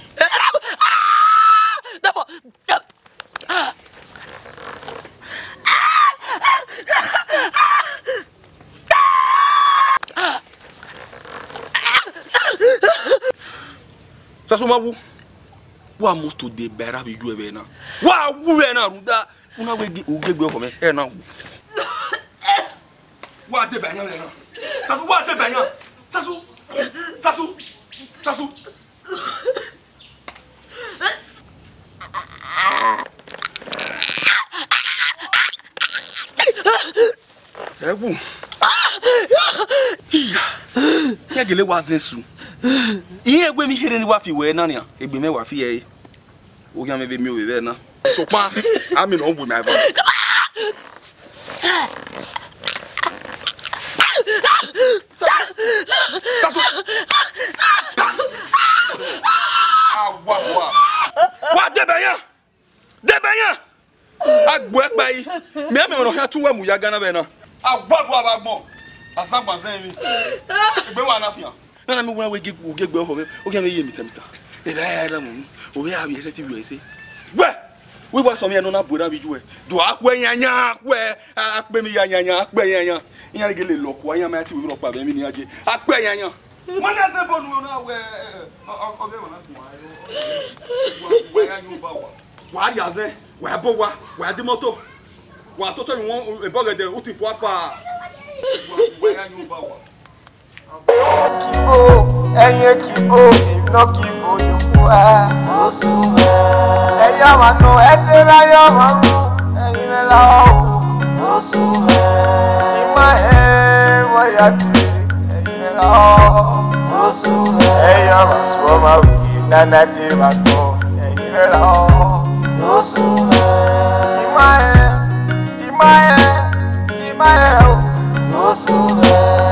Sasu ma wu. Wa must to dey bẹra vbe ijuẹ vbe na. Wa wu vbe na rhunmwuda. U na wẹ gi-, u ghe egbe ọkhọ mwẹ, ẹ na wu. Wa deba iran vbe na. Sasu, wa deba iran. Sasu. Sasu. Sasu. Ẹ wu. Iya. Iran gele wa zẹ su. Iran egbe emwi kherhe ni wa fi wẹ na nian, egbe mwẹ wa fi ẹre. Oyan mwẹ vbe miẹn ovbe vbe na. Sokpan, a mi nọ wu ma evba. Sasu. Sasu. Awa, wa. Wa deba iran. Deba iran. A gbe ẹkpa yi. Mẹ a mẹ ọmọ ne ọ khian tun wẹ mu ya gana vbe na. A wa do avbe agbọn. A sa gban zẹ emwi. Egbe wa na fian. Nana mi wẹ wẹ gie gie gbe ọhọ mwẹ. O khian vbe ye mita mita. Ebe a ya ra mu. O vbe a vbe ẹsẹ ti vbe ẹsẹ. Wẹ. Wẹ wa sọ mwẹ nọ na bu ra vbe ju ẹ. Do a khuẹ yanyan khuẹ. A kpe mi ya yanyan, a kpe yanyan. Iran gele lọ kua, iran ma ti wẹ rọ kpa vbe emwi ni a je. A kpe yanyan. Ma na se bonu na wẹ. Ọ vbe wa na tun wa. Wa ya yo ba wa. Wa rhie azẹ, wa bọ owa, wa di imoto, wa toto yu wọn ebọghẹdẹ uti fua fa. Wa ya yu ba wa. Kibo, ẹyin kibo, ìlọ kibo yòókù ẹ. Oṣù ẹ. Ẹyà wà nù, ẹ ti ra yọ wà nù, ẹyin rẹ la ọ. Oṣù ẹ. Ìmọ̀ ẹ wọ ya ti, ẹyin rẹ la ọ. Oṣù ẹ. Ẹyà wà sùn ọmọ wí, nana ti wà gbọ́. Ẹ̀yin rẹ̀ lọ, ló sùn rẹ̀. Ìmọ̀ ẹ̀, ìmọ̀ ẹ̀, ìmọ̀ ẹ̀ o, ló sùn rẹ̀.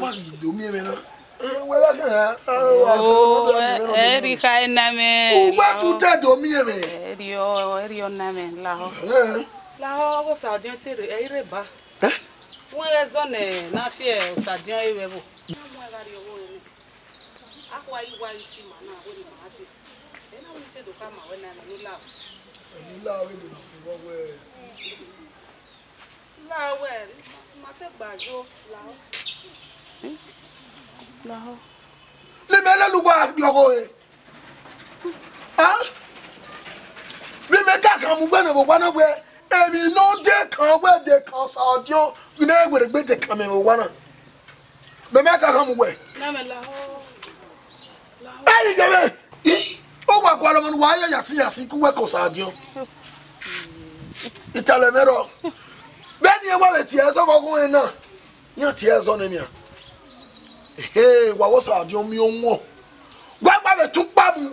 Ma ghi do miẹn mwẹ na. Eh, wẹ gha khian ra, a, wa sẹ ne ọ do miẹn mwẹ na. Ẹ rhie kha na mẹ. Uwẹ tu te do miẹn mwẹ. Ẹ rhie, ẹ rhie na mẹ, lahọ. Eh. Lahọ, ọghe Osadiọn te rre, ẹ i rre ba. Eh? Wẹ ghẹ zọ nẹ, na tie Osadiọn ẹvbo. A mu ẹn gha rrie ọvbokhan nẹ. A khua i wa iti ma na, wẹ ne ima dee. Ẹ na wẹ I te do khama wẹ na, ne u la. Ẹ ne u la, ọ ghi do na kevbe wẹ. La wẹ, ma te gba yo, la. Lahọ. Ne mẹ lele uwa rrie ọghọe. Ah? Vbe mẹ ka khama uwẹ ne vbe owa na wẹ, emwi ne ọ de kan wẹ de kan Osadiọn, vbe mẹ wẹ gbe de kan mẹ vbe owa na. Mẹ mẹ ka khama uwẹ. Na mẹ lahọ. Lahọ. Ẹ i yẹ mwẹ. I, ọ wa gualọ ọmọ ne uwa ya yasin yasin ke uwẹ ke Osadiọn. I tama mwẹ rọ. Vbene iran wa vbe tie ẹzọ vbe ọghe na, iran tie ẹzọ nẹ nian. Ehe, wa wẹ Osadiọn miẹn owẹn. Wa gba vbe tọn ukpa mu,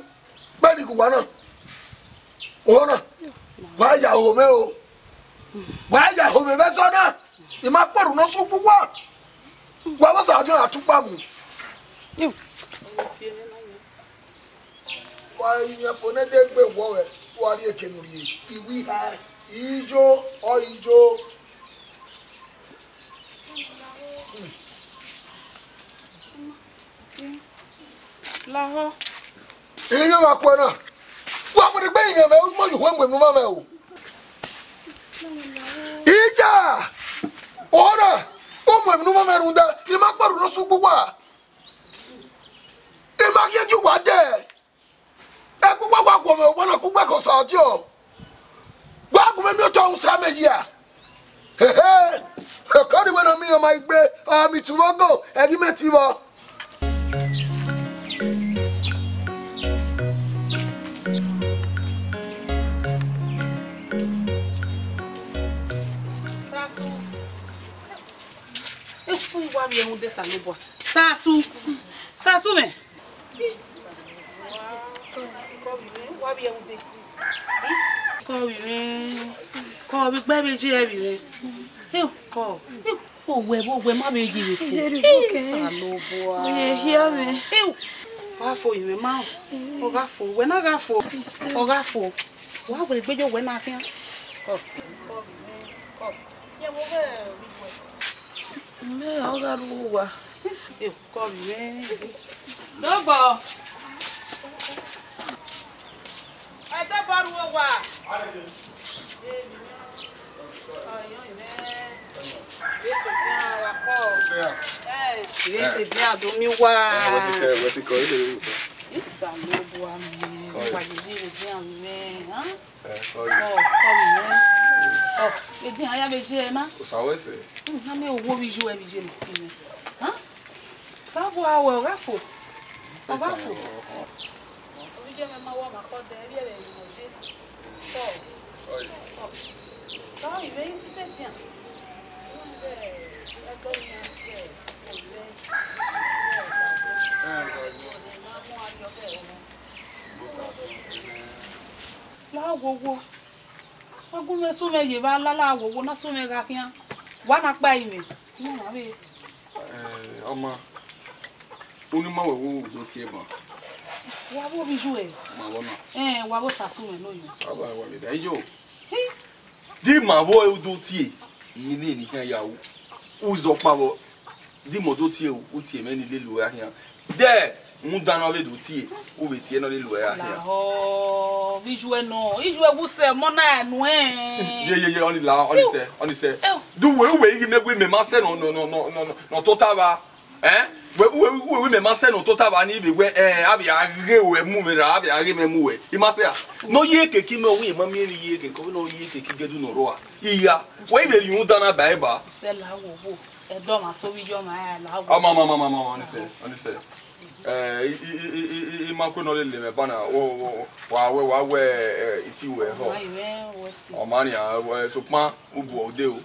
gbe ni gu uwa na. Oho na, wa ya ho mwẹ o. Wa ya ho mwẹ vbe ẹzọ na. I ma kpọrhu ne ọ sẹ ugbugba. Wa wẹ Osadiọn ra tọn ukpa mu. Wa iyẹn fo ne de gbe wọ wẹ, wa rrie eke ne u rrie. I wi ha, iyo, ọ iyo. Lahọ. Iyẹn ma kue na. Wa wẹ gbe iyẹn mẹ, u ma yo uwẹ mu emwi ne u ma mwẹ o. Ija! Ọna, u mu emwi ne u ma mwẹ rhunmwuda, I ma kpọrhu ne ọ sẹ ugbugba. I ma khian gie uwa dẹ. Ẹgbugba wa guọmwẹ owa na ke uwẹ ke Osadiọn. Wa gu mwẹ miẹn otọ uhunmwu sa mẹ hia. Hehe. Okọ ni wẹ ne ọ miẹn ọma igbe, ọ miẹn ituẹ vbe ọgọ, ẹghẹ imẹ tivbọ. Sasu. Efu wa vbiẹ rhunmwuda Osanobua. Sasu. Sasu mwẹ. Kọ vbe mwẹ, kọ vbe gbe vbe je vbe mwẹ. Ẹ, kọ. Owẹ, owẹ ma vbe ye vbe fo. Osanobua. Oye hia mwẹ. Wa fo mwẹ ma. Ọ gha fo, wẹ na gha fo. Ọ gha fo. Wa wẹ gbe yo wẹ na khian. Mẹ ọ gha ru owa. Kọ vbe mwẹ. Dobọ. Ẹ dobọ ru owa. Ọyọn mwẹ. Vbe sẹ dian wa kọ. Ẹ, vbe sẹ dian do mi wa. Wẹ sikẹ, wẹ sikẹ, ọ i de ru. Isalobua mwẹ, wa ye ye vbe dian mwẹ, ha? Ẹ, kọ ye. Kọ, kọ ye. Ọ, edian ya vbe ye na. Osa wẹ sẹ. Hmm, na mẹ owo vbe ye, vbe ye ma. Ha? Sa bu a wẹ, ọ gha fo. Ọ gha fo. Ovbi ye mwẹ ma wa ma kọ dẹ, vbe ẹvbo ne ọ ye. Kọ. Kọ. Kọ, ivbi sẹ dian. La wowo. Wa gu mwẹ sunu ye evba lala wowo na sunu gha khian. Wa na kpa ime. Iran ma vbe. Eh, ọma, unu ma wẹ wo do tie ban. Wa vbe ovbi yu ẹ. Ma vbọ na. Eh, wa vbe osa sunu no yo. Aba wa vbe da yo. Hi. Di ma vbọ e u do tie. Iye ne ni khian ya u. U zọ kpa vbọ. Di mẹ do tie u, u tie mwẹ ne I lele uẹ khian. Dẹ, rhunmwuda ne ọ vbe do tie, u vbe tie ne ọ lele uẹ khian. Lahọ, vbe ijuẹ nọ, ijuẹ vbe usẹ ọmọ na nuẹn. Ye, ye, ye, ọni la, ọni sẹ, ọni sẹ. Eo. Du wẹ, u wẹ ighi mẹ wẹ mẹ ma sẹ nọ, nọ, nọ tota vba. Eh? Wẹ, wẹ, wẹ, wẹ mẹ ma sẹ nọ tota vba ni vbe wẹ, eh, avbe a ghe wẹ mu mwẹ ra, avbe a ghe mẹ mu wẹ. I ma sẹ a. Nọ ye keke mẹ, ọ wẹ ma miẹn ne ye keke, ọ vbe nọ ye keke gẹdu nọ rua. Iya, wẹ i vbe rhunmwuda na ba ẹba. Sẹ la wo wo. Ẹdọ ma so vbe iye ọmwa ya la wo. Ọma, ọma, ọma, ọma, ọma, ọni sẹ, ọni sẹ. Eh, I, I, I, I, I, I ma kue nọ lele mwẹ ba na, wo, wo, wo, wa wẹ, wa wẹ, eh, iti wẹ họ. Ọma, I mwẹ wẹ si. Ọma nia, wẹ, sokpan, u bu ọde o.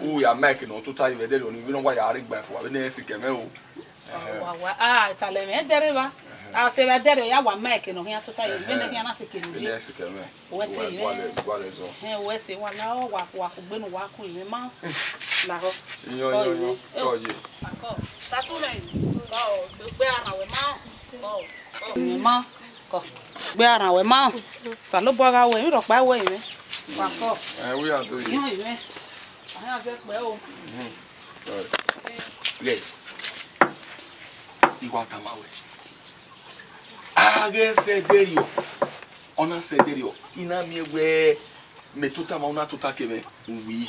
U ya mic nọ tota yi vbe ẹdẹrriọ ni, vbe nọ wa ya rre igba fua, vbe ne ẹ sikẹ mwẹ o. Ẹhẹn. Wa, wa, ah, talẹ mwẹ ẹdẹrriọ evba. Ẹhẹn. A sẹ vbe ẹdẹrriọ ya wa mic nọ khian tota yi, vbe ne khian na sikẹ nọ. Vbe ne ẹ sikẹ mwẹ. Wẹ sẹ wa, wa lẹ, wa lẹ zọ. Ẹhẹn, wẹ sẹ wa la, ọ, wa, wa kugbe ne wa ku mwẹ ma. Lahọ. Iyọn, iyọn, iyọn. Kọ ye. Akọ, ta sunu, kọ, gbe ara wẹ ma. Kọ, kọ. Mwẹ ma, kọ. Gbe ara wẹ ma. Osanobua gha wẹ, emwi rhọkpa wẹ mwẹ. Wa kọ. Ẹ, we are doing. Iyọn mwẹ. A ya zẹ kpẹ o. Mhm. All right. Ghẹ. I wa tama wẹ. A ghẹ sẹ ẹdẹrriọ. Ọ na sẹ ẹdẹrriọ, I na miẹn wẹ mẹ tota ma, u na tota ke mwẹ, u wi.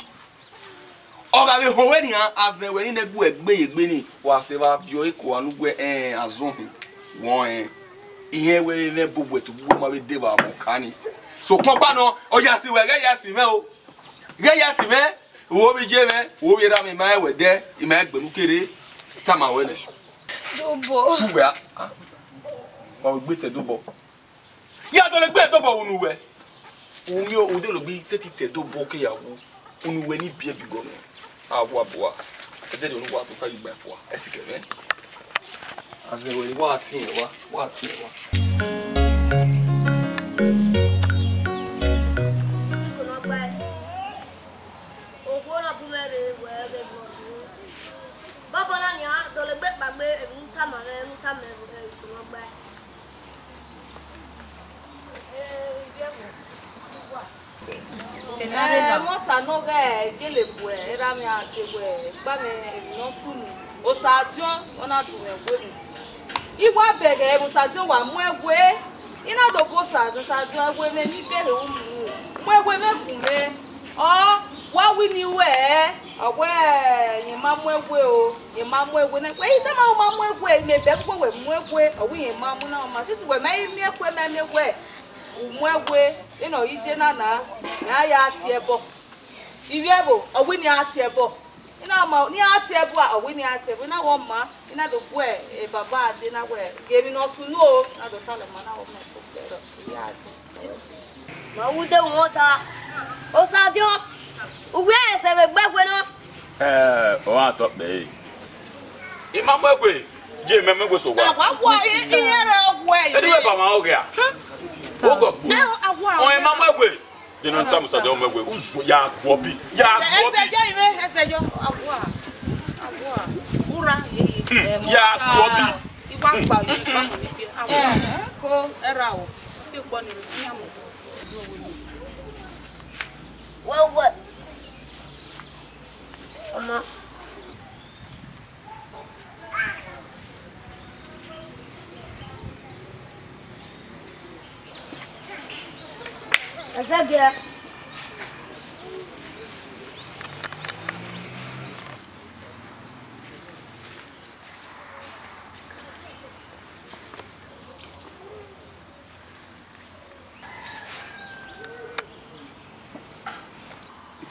Ọ gha vbe ho wẹ nian, azẹn wẹ ni nẹ gu ẹgbe ye egbe ni, wa sẹ vbe viọ eko a nu wẹ, ẹn, azọn hin, wọ ẹn. Irẹn wẹ vbe ẹvbo wẹ to gbogbo ma vbe deba vbe ọka ni. Sokpan ọkpa nọ, ọ ya si wẹ, ghẹ ya si mwẹ o. Ghẹ ya si mwẹ, wo vbe je mwẹ, wo vbe ra mwẹ, I ma rẹn wẹ dẹ, I ma rẹn gbenu kere, tama wẹ nẹ. Dobọ. Uwẹ a, a, ọ gbe tẹ dobọ. Ya dọlegbe ẹdobọ unu wẹ. U miẹn udelogbe sẹtin te ẹdobọ ke ya wu. Unu wẹ ni biẹ bi gọ nẹ. A wa bua. Ẹdẹrriọ ne uwa tota yi gba fua. Ẹ sikẹ mwẹ. Azẹn wẹ wa tiẹn wa. Wa tiẹn wa. Okhuo na bu mwẹ rre wẹ ghe vbọ. Bọbọ na nian, dọlegbe kpaegbe, emwi ne u tama mwẹ, ne u tama mwẹ, ẹ, iko nọ gbae. Ẹmwata ne ọ ghe gele bu erha mwẹ a te wẹ, gba mwẹ emwi ne ọ sunu, Osadiọn, ọ na du mwẹ ẹwe. I wa bẹghe vbe Osadiọn wa mu ẹwe, I na do bu Osa, Osadiọn, ẹwe mwẹ ne I bẹghe unu, mu ẹwe mwẹ gun mwẹ. Ọ, wa wini ruẹ, ọ wẹ, rẹn ma mu ẹwe o, rẹn ma mu ẹwe nẹ. Wẹ i tama u ma mu ẹwe, mẹ bẹghe uwẹ wẹ mu ẹwe, ọ wẹ rẹn ma mu na, ọ ma sisi wẹ mẹ i miẹn ẹkue, mẹ miẹn wẹ u mu ẹwe, enọ i je na na, mẹ a ya tie ẹbọ. Ivbi ẹvbo, ọ wẹ ne a tie ẹbọ. I na ma, ne a tie ẹbọ, ọ wẹ ne a tie ẹbọ, I na wẹ ọ ma, I na do gu e baba dee na wẹ, ghe emwi ne ọ sunu o, I na do talọ ma na wẹ ọ ma ẹko kpẹrọ, I ya dee. Ma wu de wọn ta. Osadiọn, uwẹ ẹsẹ vbe gbe ẹwe nọ. Ẹ, ọ gha tọ kpẹre. I ma mu ẹwe, je mẹ mu ẹwe so wa. Wa wa, i, i yẹn rẹ wẹ. Edi wẹ ba ma oghe a? Ogọ gbu. Ẹ, a wa. Ọ, i ma mu ẹwe. Dena nta musa de ọmọ ẹwe. Uzo ya guọbi. Ya guọbi. Ẹsẹ yọ ime, ẹsẹ yọ. A wa. A wa. Ura, ye, ye. Hmm, ya guọbi. Iwa gba, iwa gba. A wa. Ko, ẹra o. Si gbọ ni, ni a mọ. Wẹ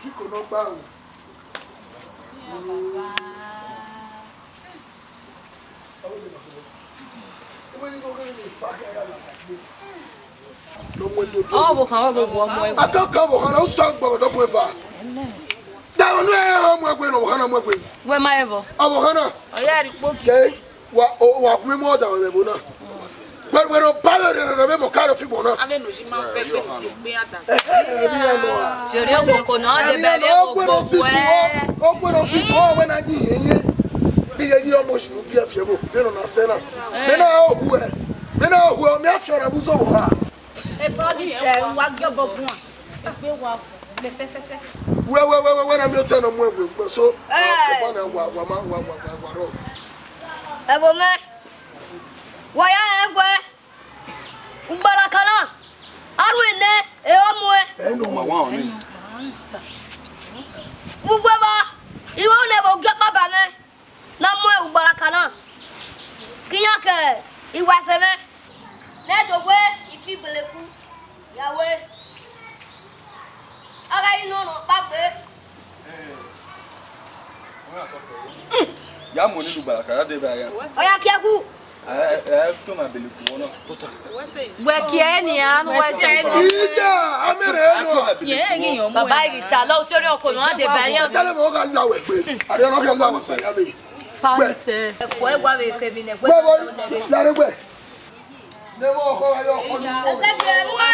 Kiko nọ gba o. Ọ vbe okhan, ọ vbe owa ọmọ ẹvbo. Akaka ọvbokhan na, u sa gbọghọ dọ bu eva. Daro ne ẹ ra mu egbe ne ọvbokhan na mu egbe. Wẹ ma ẹvbo. Ọvbokhan na. Ọ ya rhie ikpogi. Ke, wa, o, wa gun emu ọdaro vbe ẹvbo na. Wẹ, wẹ ne ọ ba vbe rẹrẹrẹ vbe mọ ka rọ fi gbọn na. Avbe ne oji ma vẹ gbe ti gbe ya da. Ẹhẹ, ẹmí ẹ nọ a. Sori okoko nọ, ọ de Ẹmí bẹ ẹ nọ, ọ gbe ne ọ fi tuọ, ọ gbe ne ọ fi tuọ, wẹ na yi yẹnyẹn. Bi yẹ yi ọmọ oji ne u biẹ fi ẹvbo, vbe nọ na sẹ na. Mẹ na ohu ẹ, mẹ na ohu ẹ, mẹ a fi ọrẹ vbe uzo vbe oha. E promise ẹ, wa gie obọ guan. Egbe wa mẹ sẹsẹsẹ. Wẹ, wẹ, wẹ, wẹ, wẹ na miẹn otọ nọ mu egbe gbe so. Ẹ. Ọkpa na wa, wa ma, wa, wa, wa, wa rọ. Ẹvbo mẹ, wa ya rẹn guẹ. Ugbaraka na, a ru nẹ, e ọ muẹn. Ẹ nọ ma wa ọnii. Vbe uwu eva, I ho ne ẹvbo gie ọkpa ba mwẹ. Ne a mu ugbaraka na, ke iran ke iwasẹ mwẹ, ne ẹ do wẹ ifi beleku ya wẹ, a gha re nọ nọ ọkpa gbe. Ya mu ne ugbaraka ya deba ya. Ọ ya kie ku. Ẹ, ẹ, ẹ, toma beleku vbọ na. Wẹ kie nian, wẹ kie nian. Ija, amẹrẹ nọ. Baba Igita, lọ sori ọkọ nọ, a de ba yan. Tẹlẹ mọ ka la wẹ gbe. Àrẹ ọ̀nà kẹ la wẹ gbe ya be. Pàṣẹ. Ẹ̀kọ́ ẹ̀ wá wẹ̀ kẹ́mi nẹ̀. Gbẹ bọ, lare gbẹ. Ne mo kọ ayọ ọkọ ni. Ẹsẹ̀ kì í mú ẹ.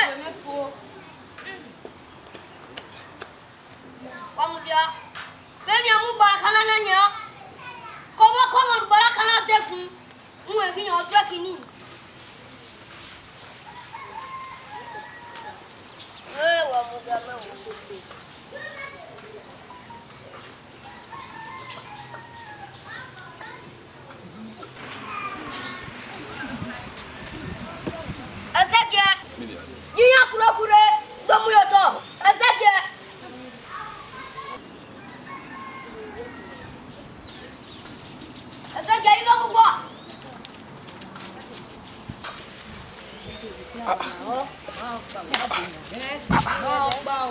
Wa mu dia. Beni a mu ugbaraka na na yan. Kọmọ kọmọ ugbaraka na dekun. N wẹ ghi yan ọjọ kini. Ee, wa mu dia mẹ wo. Ẹsẹkiẹ, iran kurokure do mu ye otọ. Ẹsẹkiẹ. Ẹsẹkiẹ, I lọ kugbo.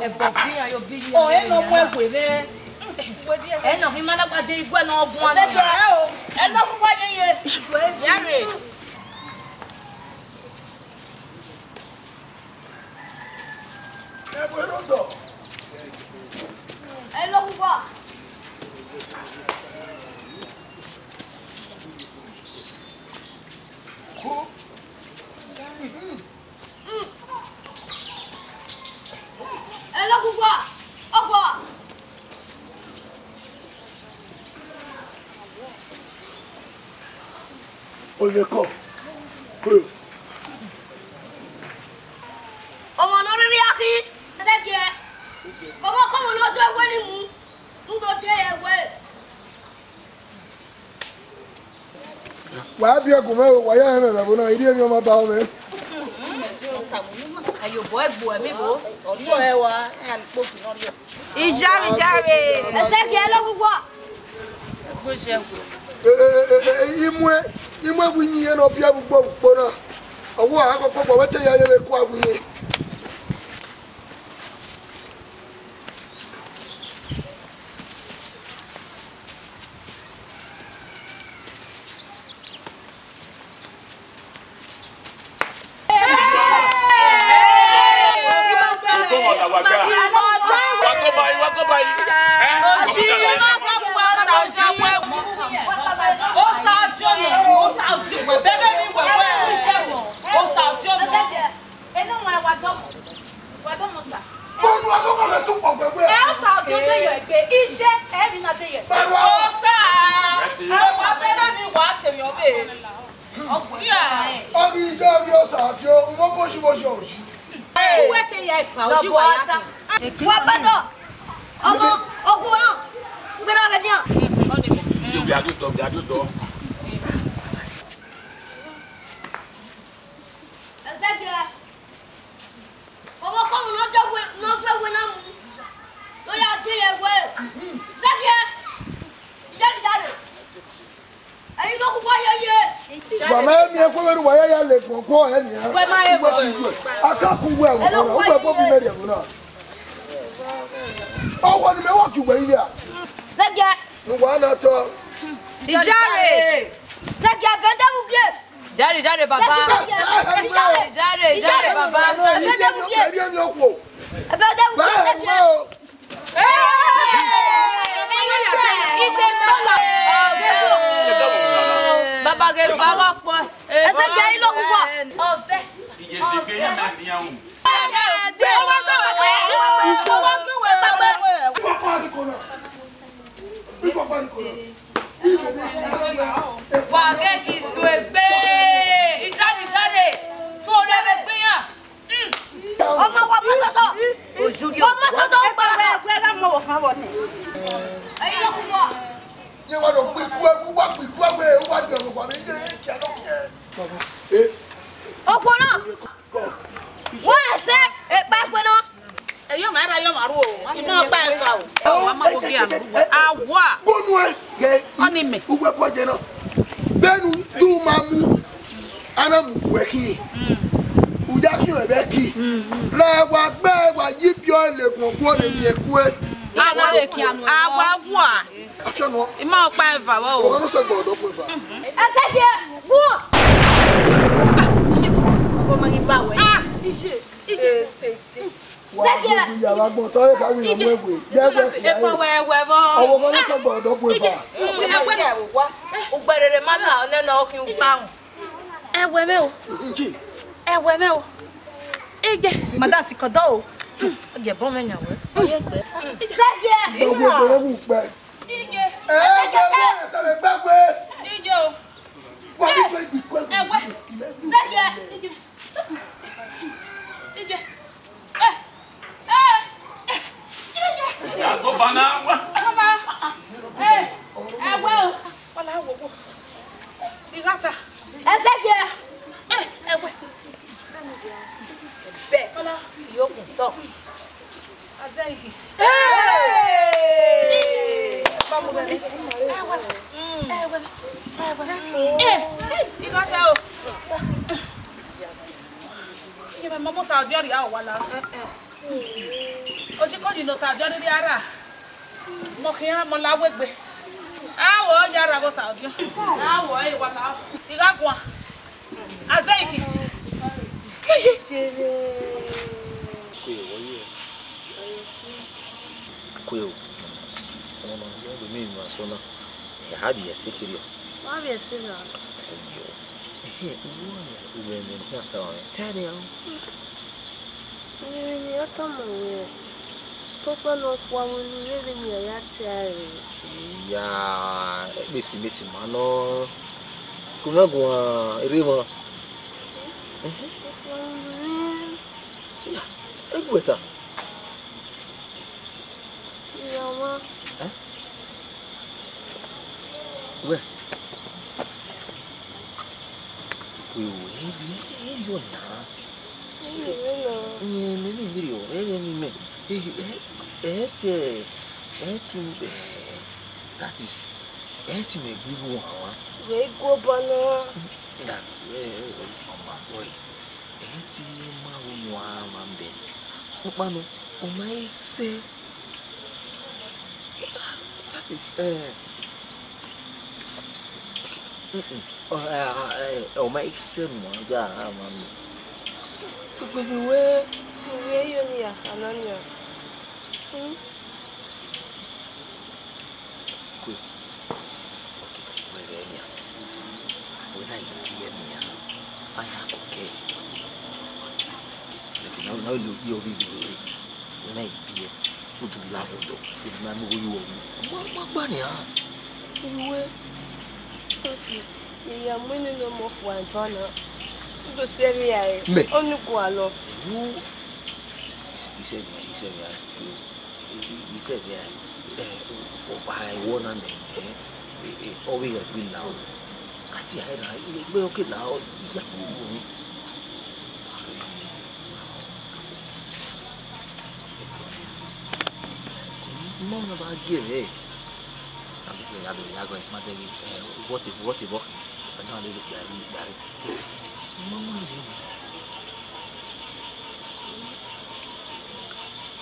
Ẹbọ fi iran yo bi yi. Ọ, ẹ nọ mu ẹwe mwẹ. Ẹ nọ khin ma na gba de iguẹ ne ọ guan nẹ. Ẹ nọ kugbo yeye. Yare. Ẹ vbe rhọdọ. Ẹ lọ kugbo. Ko. Ẹ lọ kugbo. Ọkpa. Olekọ. Ọmọ ne ọ rhirhi akhin, ẹsẹkiẹ. Kọmọkọmọ ne ọ do ẹwẹ ni mu, rhunmwuda odẹ ẹwẹ. Wa biẹ gu mwẹ o, wa ya rẹn mwẹ vbe ẹvbo na, I rhie emwi ọmwa ba mwẹ. Ayo, bọ ẹgbo ẹmẹ vbo. Ọjọ ẹwa, ẹ, a ni kpoki ne ọ rhie. Ijare, ijare. Ẹsẹkiẹ lọ kugbo. Egbe jẹ ẹgbo. E, e, e, e, e, imuẹ, imuẹ wi yin ẹn ne ọ biẹ vbe ugbo vbe ukpo na. Ọ wẹ ọre a kọkọ kpọ, wẹ te ya ye vbe kua wi yin. Unu wa koko mẹ sukpọ gbẹgbẹ. Ẹ, Osa ọdi ọ de yọ egbe, iye, ẹ, emwi na de yọ egbe. Ota, Osa bẹrẹ ni wa te yọ be. Ọ ghi jọ ghi Osa ọdi ọ, uwẹ ko si vbo yọ oyi. Uwẹ ke ya ipa, oyi wa ya ta. Wa gbẹdọ, ọmọ, okhuo na, gbẹdọ ghe dian. Ṣé o bí adé tọ, bí adé tọ? Ẹsẹkiẹ. Ọmọkọmọ ne ọ dẹ wẹ, ne ọ dẹ wẹ na mu, ne ọ ya de ye wẹ, Zẹkiẹ, iye ne I dare, ẹyin ne ọ kugbo ye ye. Wa ma miẹn ẹkhuẹ vbene uwa ya ya le ẹguọn guọ hẹ nian. Wẹ ma he wẹ. A ka kun uwẹ ẹvbo na, uwẹ ẹvbo bi mẹ rhie ẹvbo na. Ọwọ ni mẹ wa gie uwẹ ivbia. Zẹgiẹ. Ne uwa na tọ. Ijare. Zẹgiẹ, ẹbẹdẹ vbe ugie. Ijare, ijare, baba. Zẹgiẹ, zẹgiẹ. Ijare, ijare, baba. Ẹbẹdẹ vbe ugie. Ẹbẹdẹ vbe ugie, zẹgiẹ. Hey! It's a scholar. Baba ghe baba kpọ. Ẹsẹ jẹ ilo khuwa. Ọvẹ. Ọvẹ. Wa ghe ghi lu egbe. Ijare, ijare. Tun ore vbe egbe iran. Ọmọ wa ma sọtọ. Wa ma sọtọ, ọkpara. Ẹgbẹe gha mọ vbe okhan vbọ nẹ? Ẹyin lọ khuwa. Ye wa do gbe ikue, wa gbe ikue wẹ, wa di ọmọ wa vbe ye, ye kia nọ khian. Eh. Okhuo na. Wa ẹsẹ, ekpa ekpe na. Ẹyọ ma ra, ẹyọ ma ru o. Ima ọkpa eva o. Wa ma wo gia nu. Awa. Gonu ẹ. Ye. Ọni mẹ. Uwe pọ jẹ na. Bẹnu du ma mu. Ana mu wẹ khin. Uya khian ẹvbẹ khin. Ra wa gbe wa yi biọ le gun guọ ne miẹn kue. Awa vbe khian nu. Awa wa. Afianọ. Ima ọkpa eva vbọ o. Ọmọ no sẹ gbọdọ kue va. Ẹsẹ jẹ, guọ. Ọmọ ma ghi ba wẹ. Ah, ije, ije. Wa gbogbo ya wa gbọn tọ, e ka wi ọmọ ẹwe. Bẹ ẹwe fi. Epa wẹ ẹwe vbọ. Ọmọ no sẹ gbọdọ kue va. Ije, ẹwe na. Ugbẹrere ma na, ọnẹ na ọ khin ugba. Ẹwẹ mwẹ o. Nji. Ẹwẹ mwẹ o. Ije, ma da sikẹ ọdọ o. Ije, bọ mwẹ yan wẹ. Ije. Gbogbo ẹwe wu pẹ. Ije. Ẹ, ẹ, ẹ, ẹ, sẹ vbe gbẹgbe. Ije o. Wa ni gbe gbe gbe. Ẹwẹ. Ije. Ije. Ije. Ẹ. Ẹ. Ije. Ije. Ọmọ. Ẹ. Ẹwẹ o. Wala wo wo. Igata. Ẹsẹ jẹ. Ẹ, ẹwẹ. Bẹ. Wala. Yokun tọ. Azẹghi. Hey! Ẹwẹ. Ẹwẹ. Ẹwẹ. Ẹ, igata o. Iye mẹ mọ Saudi ọrịa ọ wala. Ojikọji ne Saudi ọrịa ra. Mọ khian mọ la wegbe. A wọ ya ra gho Saudi. A wọ e wala. I gha guan. Azẹghi. Kẹji. Kue o. Ọmọ na, ọ do miẹn emwi asọn na. Ẹ ha rhie ẹse kherriọ. Wa rhie ẹse na. Ẹyọ. Ẹhẹn, uwẹ ne ọ khian tama mwẹ. Tama mwẹ o. Emwi ne I ya tama ruẹ, sokpan ne ọ khuammwu ne u rre vbene a ya tie ẹre. Iya, ẹkpẹsẹmẹti ma nọ. Ku mwẹ guan, erha emwa. Ehẹn. Ọ khuammwu ne u rre. Iya, ẹguẹta. Iya, ọmwa. Ẹ? Wẹ. Wẹ o, ẹ, ẹ, ẹ, yọ na. Ẹ, ẹ, ẹ, ẹ, mẹ ni vberriọ, ẹ, ẹ, ni mẹ. Ẹ, ẹ, ẹ, tie, ẹ, ti, ẹ, that is, ẹ, ti mẹ gbe igho wanwan. Wẹ igho bọ nọ. Na, ẹ, ẹ, ẹ, ọmwa boy. Ẹ ti ma ru wan mwambe. Sokpan nọ, ọ ma i sẹ. That is, eh, mm-mm. Ọ, eh, eh, ọ ma i sẹ nọ, ja, a ma nọ. Gbẹgbẹ wẹ. Wẹ yo ni ya, Anania. Hmm? Kue. Okay, wẹ ghẹ nian. Wẹ na i biẹ nian. A ya kọkẹ. Lẹkẹ na, na lo ye ọvbi vbe. Wẹ na i biẹ. U do la vbe odọ. U do na mu igho ye uwẹ. Ma, ma gba nian. Uwẹ. Okay. Mẹ ya mu inu ne ọmọ fua eva na. U do sẹ vbe ya re. Mẹ. Ọ ni gualọ. Wo. Isẹ, isẹ vbe, isẹ vbe ya. Isẹ vbe, eh, ọkpa ẹvbo na nẹ, eh, eh, eh, ọ vbe gha gbe la o. A si a na, egbe ọ ke la o, iya kpo ru ni. Mọ na ba gie vbe. A do ya do ya gọ, ma de, eh, what if, what if, what if? Ẹ na lele gba ri, gba ri. Mama ye.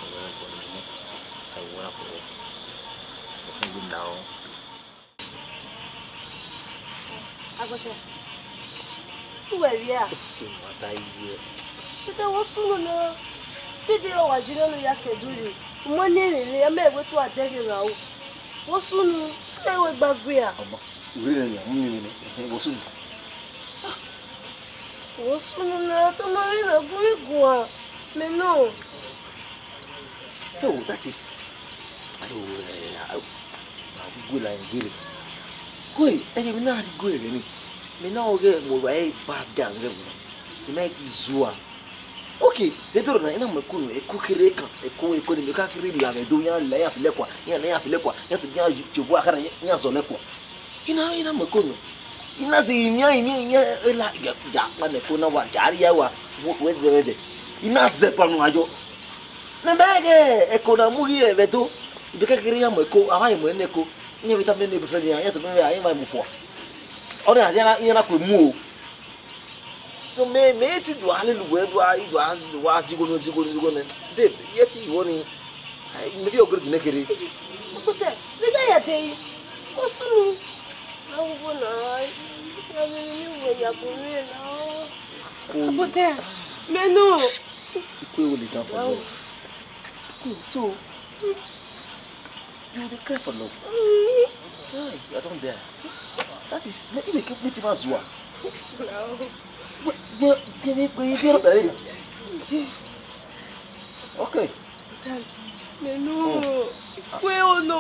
Ọwọ ẹbọ ni mẹ. Ayi Wa ko. Ko gbe na o. Agbẹkẹ. Uwẹ vbe a? Te ma ta iye. Peter, wo sunu na. Peter, wa jiro no ya ke dure. Mo ne rere, a me we tu adeghe ra o. Wo sunu, e we gba gbe a. Ọmọ, ure ne ya, mo ni ni, wo sunu. Wo sunu na, to ma ri na gu mi guan. Me no. No, that is, ayo, eh, ayo, ma gu la ngere. Koi, ẹni mi na ri gu ẹre ni. Mi na oghe mo wa e bad gang re mo. Mi na ki zua. Okay, e doro na, ina mo kunu, e ku kere kan, e ku, e ku ni me ka kiri la me do ya la ya file kwa, ya la ya file kwa, ya tu ya ju wa kara ya zọ le kwa. Ina, ina mo kunu. Ina si inia, inia, inia, ela, ya, ya, ma me kunu wa, ya ri ya wa, we, we de, we de. Ina ze pa nu ajo. Me ba ge, e kona mu ye ve do. Ibe ka kere ya mo e ko, a wa mo ne ko. Iye vita me ne boyfriend ya, ya to me ya, ya wa mu fo. Ọni a ya na, ya na ku mu o. So me, me ti do ale lu we do a, do a, do a zigo no, zigo no, zigo no. Babe, ye ti wo ni. Ai, me bi ogre di me kere. Okote, me da ya de. O sunu. Na wo na. Ya me ni we ya bo me na. Okote, me no. Ikwe will down for love. So, you dey cry for love? Guy, I don die. That is, me, me, me, me, me, zua. Gbe, gbe, gbe, gbe, gbe, gbe, gbe. Okay. Me no. Kwe o no.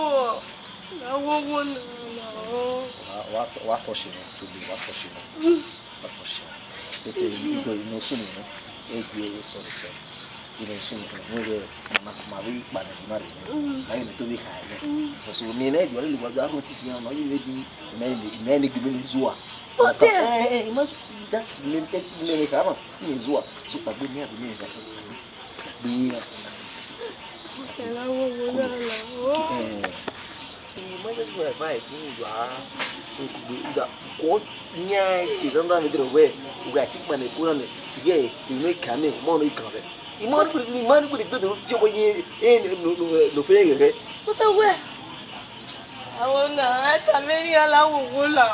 Na wo wo na. Wa, wa, wa touch him, to be, wa touch him. Wa touch him. Ete, you go, you know, soon, you know. Egbe, sorry, sorry. Ina isu mi, mo ghe, ma, ma vbe kpa ne ma rre. Ma ghe ne to vbe kha ne. Because mi ne do le wa da ro ti si na, ma vbe di, me, me ne gbe mi zua. What's that? Eh, eh, eh, ima, that's me, eh, me, me kha ma, me zua. So, pa gbe mi, pa gbe mi, pa gbe mi. Kẹlẹ wo wo la la o. Eh. Ima just go invite me, you are. Ko nya ti dan dan me dro we. U ga ti kpa ne ko na me. Ye, you make kame, mo no ikan ve. Imani kuri, imani kuri gbe do ti o ye, eh, no, no, no fe ye. But I wear. I wanna, I can many ala wo wo la.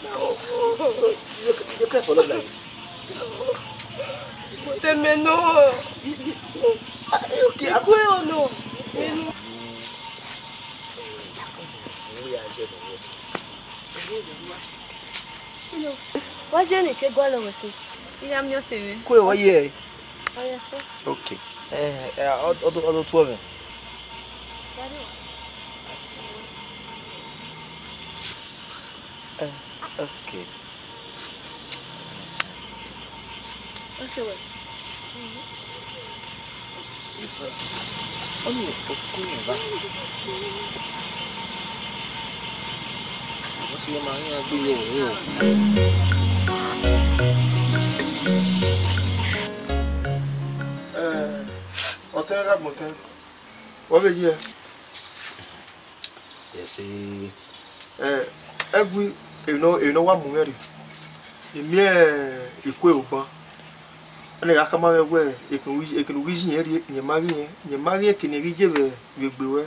So, you, you cry for love like this? But me no. Ah, okay, I Kwe o no. Me no. Wa je ni ke gualọ wẹ sẹ. Iran miẹn ọse mwẹ. Kwe wa ye. Ọ ya sẹ. Okay. Eh, eh, ọ, ọ, ọ, ọ tuẹ mwẹ. Eh, okay. Ọse wẹ. Ọni ọtẹn eva. Wọ́n ti yẹ ma yan gbe yọ òun o. Eh, ọtẹn gha gbọtẹn. Wọ́n vbe yi ẹ. Yes, eh. Eh, ẹgui, emwi nọ, emwi nọ wa mu mwẹ rre. I miẹn ikue oban. Ẹnẹ gha khama mwẹ wẹ, ekene u ghi, ekene u ghi yi irẹn rrie, rẹn ma ghi rẹn, rẹn ma ghi rẹn ekene ghi ye vbe, vbe egbe ruẹ.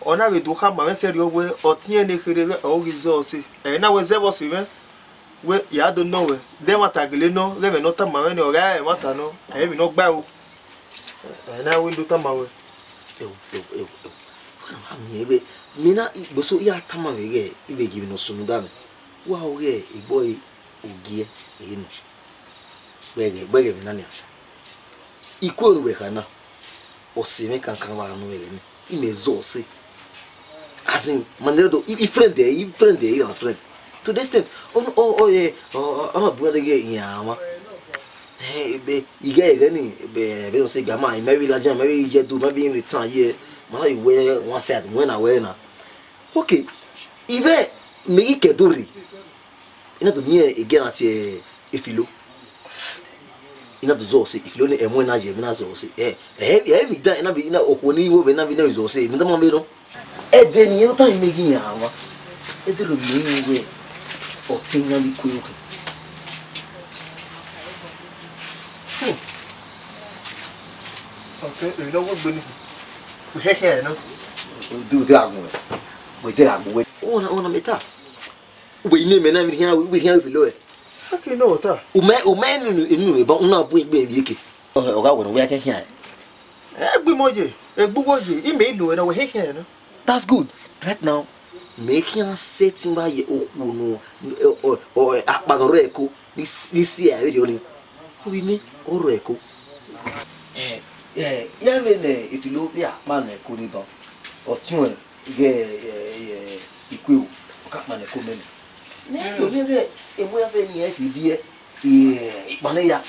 Ọ na vbe do khama mwẹ sẹrriọ wẹ, ọtẹn ne kherhe vbe ọ ghi zẹ ọse. Ẹ na wẹ zẹ vbe ọse mwẹ, wẹ ya do nọ wẹ. De ẹmwata gele nọ, ghẹ ẹmwẹ ne ọ tama mwẹ nẹ, ọ gha ẹmwata nọ, ẹ emwi ne ọ gba ro. Ẹ na wẹ do tama wẹ. Ewo, ewo, ewo, ewo. Wẹ na ma miẹn vbe, mẹ na, igboso, I ra tama mwẹ ghẹ, I vbe gie emwi ne ọ sunu da mwẹ. Wa ho ghẹ, egbe ọre, ogie, enu. Wẹ ghẹ, wẹ ghẹ emwi na nian. Ikue ne uwẹ kha na, ọse mwẹ kankan vbe anu mwẹ ghẹ nẹ, I mẹ zẹ ọse. As in, ma nẹ do, I, I friend ẹ, I friend ẹ, I gha friend. To the extent, ọ, ọ, ọ, ọ, ọ, ọ na bu mwẹ dẹ ghẹ iran mwa. Eh, ebe, I ghẹ, I ghẹ ni, ebe, ebe, ọ sẹ ga ma, I mẹ vbe ladian, I mẹ vbe ye do, I mẹ vbe ye tan ye, ma na vbe wẹ one side, wẹ na wẹ na. Okay, I vẹ, mẹ ghi ke do rre, I na do miẹn egẹ na tie efilo. I na do zẹ ọse, efilo ni ẹmwẹ na ye, mẹ na zẹ ọse. Eh, eh, eh, mi dan, I na vbe, I na, okhuo ni wo vbe na vbe na zẹ ọse, mẹ dan ma vbe nọ. Ẹdẹ ne iran ta mẹ ghi iran mwa. Ẹdẹ ne ọ miẹn wẹ ọtẹn iran ni kue okhin. Hmm. Ọtẹn, emwi ne ọ wegbe ni. Wẹ hẹhẹ nọ. Ude, ude agbọn. Wẹ de agbọn wẹ. Ọna, ọna mẹ ta. Wẹ ine mẹ na, vbe khian, vbe khian vbe lo ẹ. Aki nọ ta. U mẹ, u mẹ nunu, enu eba, u na bu egbe vbe eke. Ọ, ọ gha wẹ ne wẹ khian khian. Egbe mọ ye, egbe wọ ye, imẹ i lo ẹ na, wẹ hẹhẹ nọ. That's good. Right now, mẹ khian setting ba ye okhuo nọ, ọ, ọ, ọ, akpa nọ rre ẹko, ni s-, ni si ẹ vberriọ ni. Ovbi mẹ, ọ rre ẹko. Eh, eh, ya vbe ne Ethiopia kpa nẹ ẹko ni ban. Ọtiọnrẹn ghe, eh, eh, Ikuewu, ọ ka kpa nẹ ẹko mẹ nẹ. Ne yo ne ghe, emu ya vbe ni ẹ fi biẹ, eh, ikpa nẹ ya.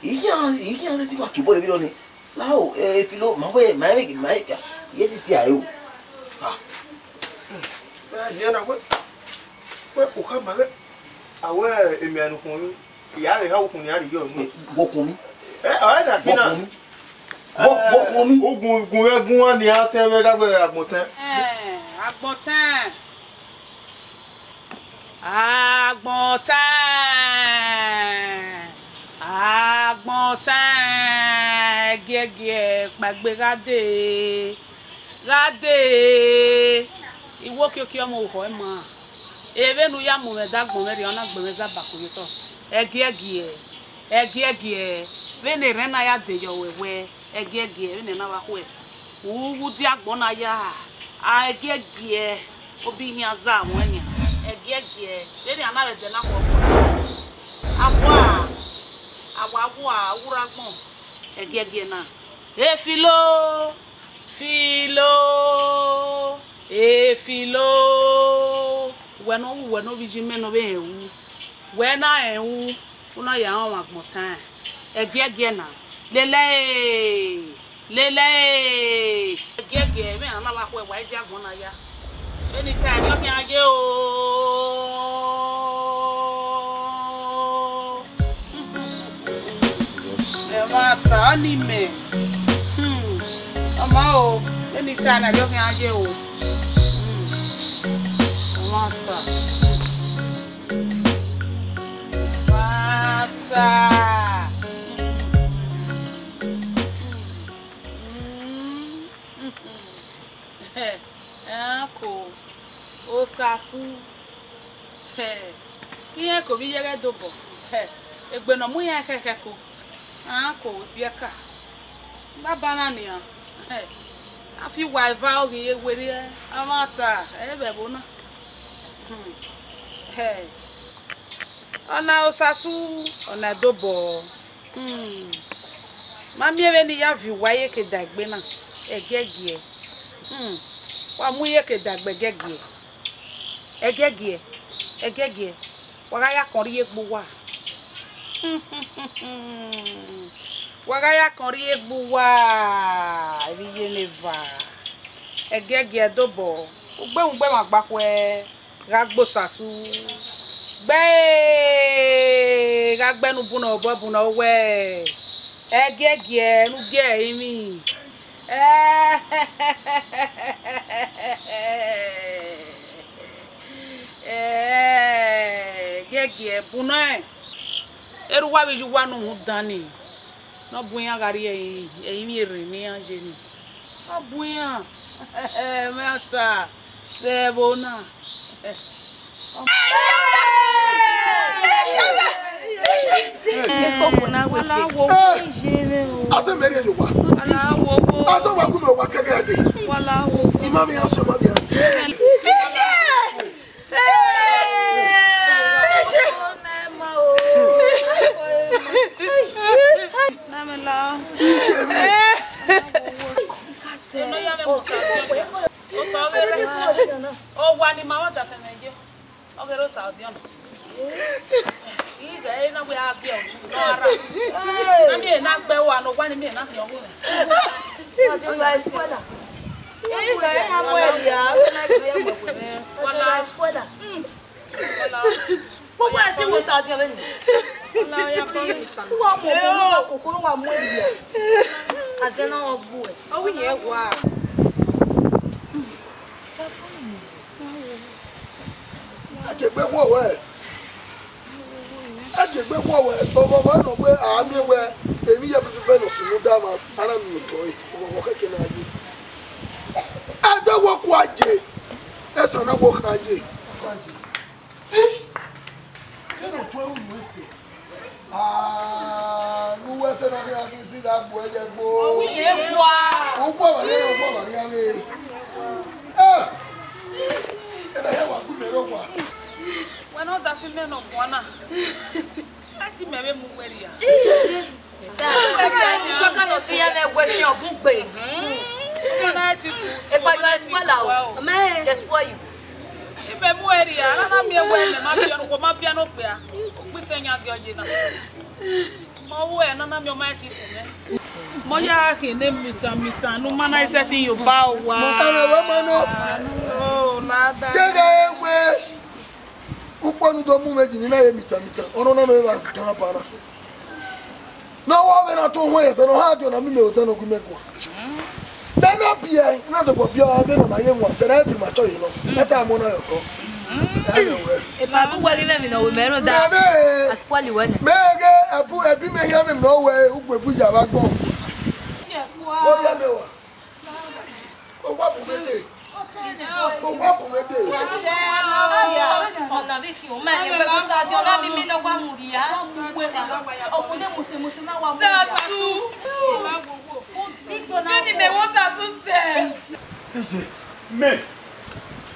Iyan, iyan ti wa ke bọlẹ vberriọ ni. Lao, eh, Filo, ma wẹ, ma wẹ, ma wẹ, ye si si a o. Ah. Eh, ye na wẹ, wẹ, u khama wẹ. A wẹ, emi a nukhun yu, I ya vbe ha ukhun ni a rhie yọ nẹ. Wo kun mi. Eh, ọ na kina. Wo kun mi. Wo, wo kun mi. Ugun, ugun vbe gun wa ni a tẹ vbe dagbe agbọn tẹn. Eh, agbọn tẹn. Agbọn tẹn, agbọn tẹn, ẹgiẹgiẹ kpaegbe gha dee, gha dee. Iwo kiokio ọmọ orukhọ ima, vbene u ya mu mwẹ ẹdẹ agbọn mwẹ rrie, ọ na gbe mwẹ zẹ abako ye otọ. Ẹgiẹgiẹ, ẹgiẹgiẹ, vbene erhẹn na ya de yọ ruẹ wẹ, ẹgiẹgiẹ, vbene a na vbe khuẹ, u ru udia agbọn na ya, a ẹgiẹgiẹ, obọ ihian zẹ mwẹ nian, ẹgiẹgiẹ, vbene a na vbe ẹdẹ na khuẹ. A wa, a wa wa, u rre agbọn, ẹgiẹgiẹ na. E Filo, Filo, e Filo, wẹ ne ọ wu, wẹ ne ovbi iye mẹ ne ọ vbe rẹn wu. Wẹ na rẹn wu, u na ya rẹn ọmwa agbọn tan. Ẹgiẹgiẹ na, lele ẹe, lele ẹe. Ẹgiẹgiẹ, vbe iran na vbe khuẹ wa, I dia agbọn na ya. Vbene I ta ẹre ọ khian ye o. Ẹmwata, ọni mẹ. Hmm. Ọ ma o, vbene I ta ẹre ọ khian ye o. Hmm. Ẹmwata. Ẹmwata. Anko, Osasu. Iran ke ovbi iye ẹghẹ dobọ. Egbe ne ọ mu iran khẹkhẹ ko. Anko, ibiẹka. Baba na nian. A fi uwa eva, ọ ghi ye werriẹ, a vbe ta, ẹ vbe ẹvbo na. Hmm. Hẹ. Ọna Osasu, ọna dobọ. Hmm. Ma miẹn vbene I ya viọ uwa iyeke da egbe na, ẹgiẹgiẹ. Hmm. Wa mu iyeke da egbe ẹgiẹgiẹ. Ẹgiẹgiẹ, ẹgiẹgiẹ. Wa gha ya kọn rhie egbe uwa. Wa gha ya kọn rhie egbe uwa, vbe iye ne eva. Ẹgiẹgiẹ dobọ, ugbẹn ugbẹn mwa gba khuẹ. Gha gbe Osasu. Gbe, gha gbe ne u bun obọ bun owẹ. Ẹgiẹgiẹ ne u gie ẹrinmwi. Ẹgiẹgiẹ bun nẹ. Erha uwa vbe iye uwa ne uhunmwu dan ni. Ne ọ bu iran gha rrie ẹrinmwi erhẹn ne iran ye ni. Ọ bu iran. Ẹmwata vbe ẹvbo na. Asẹ mẹ rhie ye owa. Asẹ wa gu mẹ owa kẹkẹ dee. Ima mẹ iran sẹ, ima mẹ iran. Owa ni ma vbe ọdafẹn mwẹ ye, ọ ghe rre Osa ọdiọn na. Ighẹ ena wẹ a biẹ ọghe ne ọ ra. Na miẹn na gbe ẹre ne owa ni miẹn na khian ọghe. Wala. Gbogbo ẹ ti wo Saudi ọvbẹ ni. Uwa mu ọmọ koko, uwa mu ẹre. Azẹ na ọ gbu ẹ. Ọ wi yẹn wa. A jegbe wọ wẹ. A jegbe wọ wẹ. Ọvọvọ nọ wẹ a miẹn wẹ emwi hia fẹfẹfẹ ne ọ sunu da ma, a na miẹn otọ ẹre. Ọvọvọ kẹkẹ na ye. Wa ye, ẹsẹ na wo kha ye. Wa ye. Ẹ, ẹ na tuẹ unu ẹse. Ah, nu wẹ ẹsẹ na kha ghi si gha gbuẹ ye gbo. Ọ wi ye gua. Ọ gua wa ye, ọ gua wa ye. Eh. Ena ya wa gbe mẹ ro wa. Wẹ ne ọ da fi mẹ nọ guan na. A ti mẹ vbe mu wẹ ria. Kọkan nọ si ya mwẹ wẹ fi ọbun gbe. Wẹ na ti ku. Epa yo spoil o. They spoil you. Ibe mu wẹ ria, a na miẹn wẹ mẹ ma biẹ nokhuo, ma biẹ nokpia. Ukpisa yan gie ọ ye na. Ma wẹ a na miẹn ọ ma ti ku mẹ. Mọ ya khin ne mita mita ne u ma na i sẹtin ye obọ owa. Ẹmwẹ wẹ ma nọ. Oh, lada. Dede wẹ. Ukpo ne u do mu mwẹ yi ni na ye mita mita, ọnọna nọ evba gan ba na. Ne ọ wa vbe na to wọn ẹsẹ ne ọ ha dio na miẹn mẹ odẹ ne ọ gu mẹ guan. Vbe na biẹ, na dọgbọ biẹ ọghe nọ na ye wan, sẹ na e premature yi nọ. Ẹta amọ na yọ kọ. Ẹ lẹ wẹ. Epa bu wẹ ghi mwẹ emwi ne ọ ru mẹ rhunmwuda. Mẹ vbe, a spoil wẹ nẹ. Mẹ ghe, ẹbu, ẹbi mẹ hian mwẹ emwi ne ọ wẹ, ugbegbu ya vbe agbọn. Ọ ya mẹ wa. Owa bu mwẹ dee. Owa bu mwẹ dee. Ẹsẹ ne ọ ya, ọna vbe ikhian, ọ ma ne wẹ Sasu, ọna vbe imẹ ne ọ wa mu rria. Sasu. Nene mẹ wẹ Sasu sẹ. Ije, mẹ.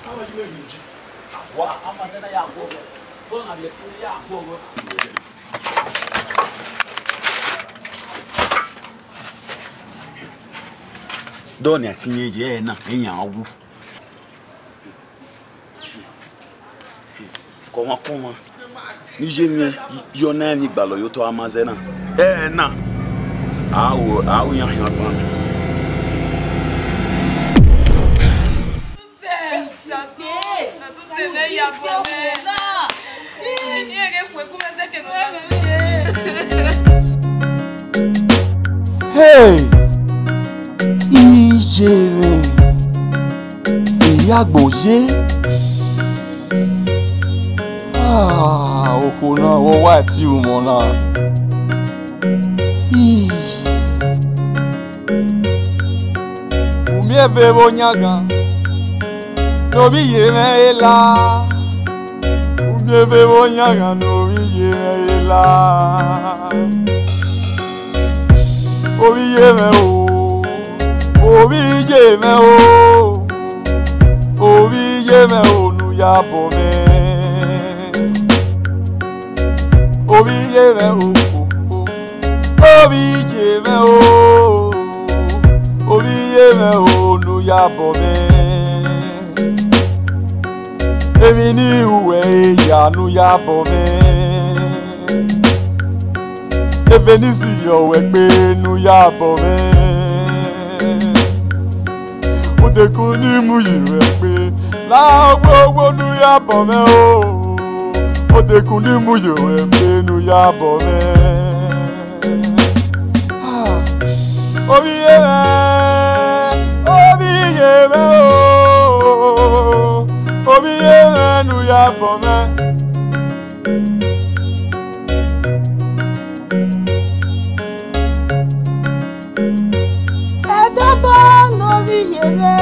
Awa yi mẹ vbe je. Awa, ama sẹ na ya guọghọ. Bọ na vbe ẹtin ya guọghọ. Dọ ne a tinye ye ẹre na, iran wu. Kọmwa kọmwa ne iye mwẹ yọ na emwi gbalọ ye otọ ama zẹ na. Ẹre na, a ru, a ru iran khian gban. Hey! Iye mwẹ, ehe agbọn ye. Ah, okhuo na, vbe ọ wa tie umọ na? Ih. U miẹn eve vbe oyanghan ne ovbi iye mwẹ re la. U miẹn eve vbe oyanghan ne ovbi iye mwẹ re la. Ovbi iye mwẹ o, ovbi iye mwẹ o, ovbi iye mwẹ o, ne u ya bọ mwẹ. Ovbi iye mwẹ o, o, o, ovbi iye mwẹ o, ovbi iye mwẹ o, ne u ya bọ mwẹ. Emwi ne I ru wẹ eya, ne u ya bọ mwẹ. Eve ne I si yọ wẹ gbe, ne u ya bọ mwẹ. Odekun ne I mu ye ruẹ gbe, la ogbogbo ne u ya bọ mwẹ o. Odekun ne I mu ye ruẹ gbe, ne u ya bọ mwẹ. Ah, ovbi iye mwẹ, ovbi iye mwẹ o, ovbi iye mwẹ, ne u ya bọ mwẹ. Ẹdẹ obọ ne ovbi iye mwẹ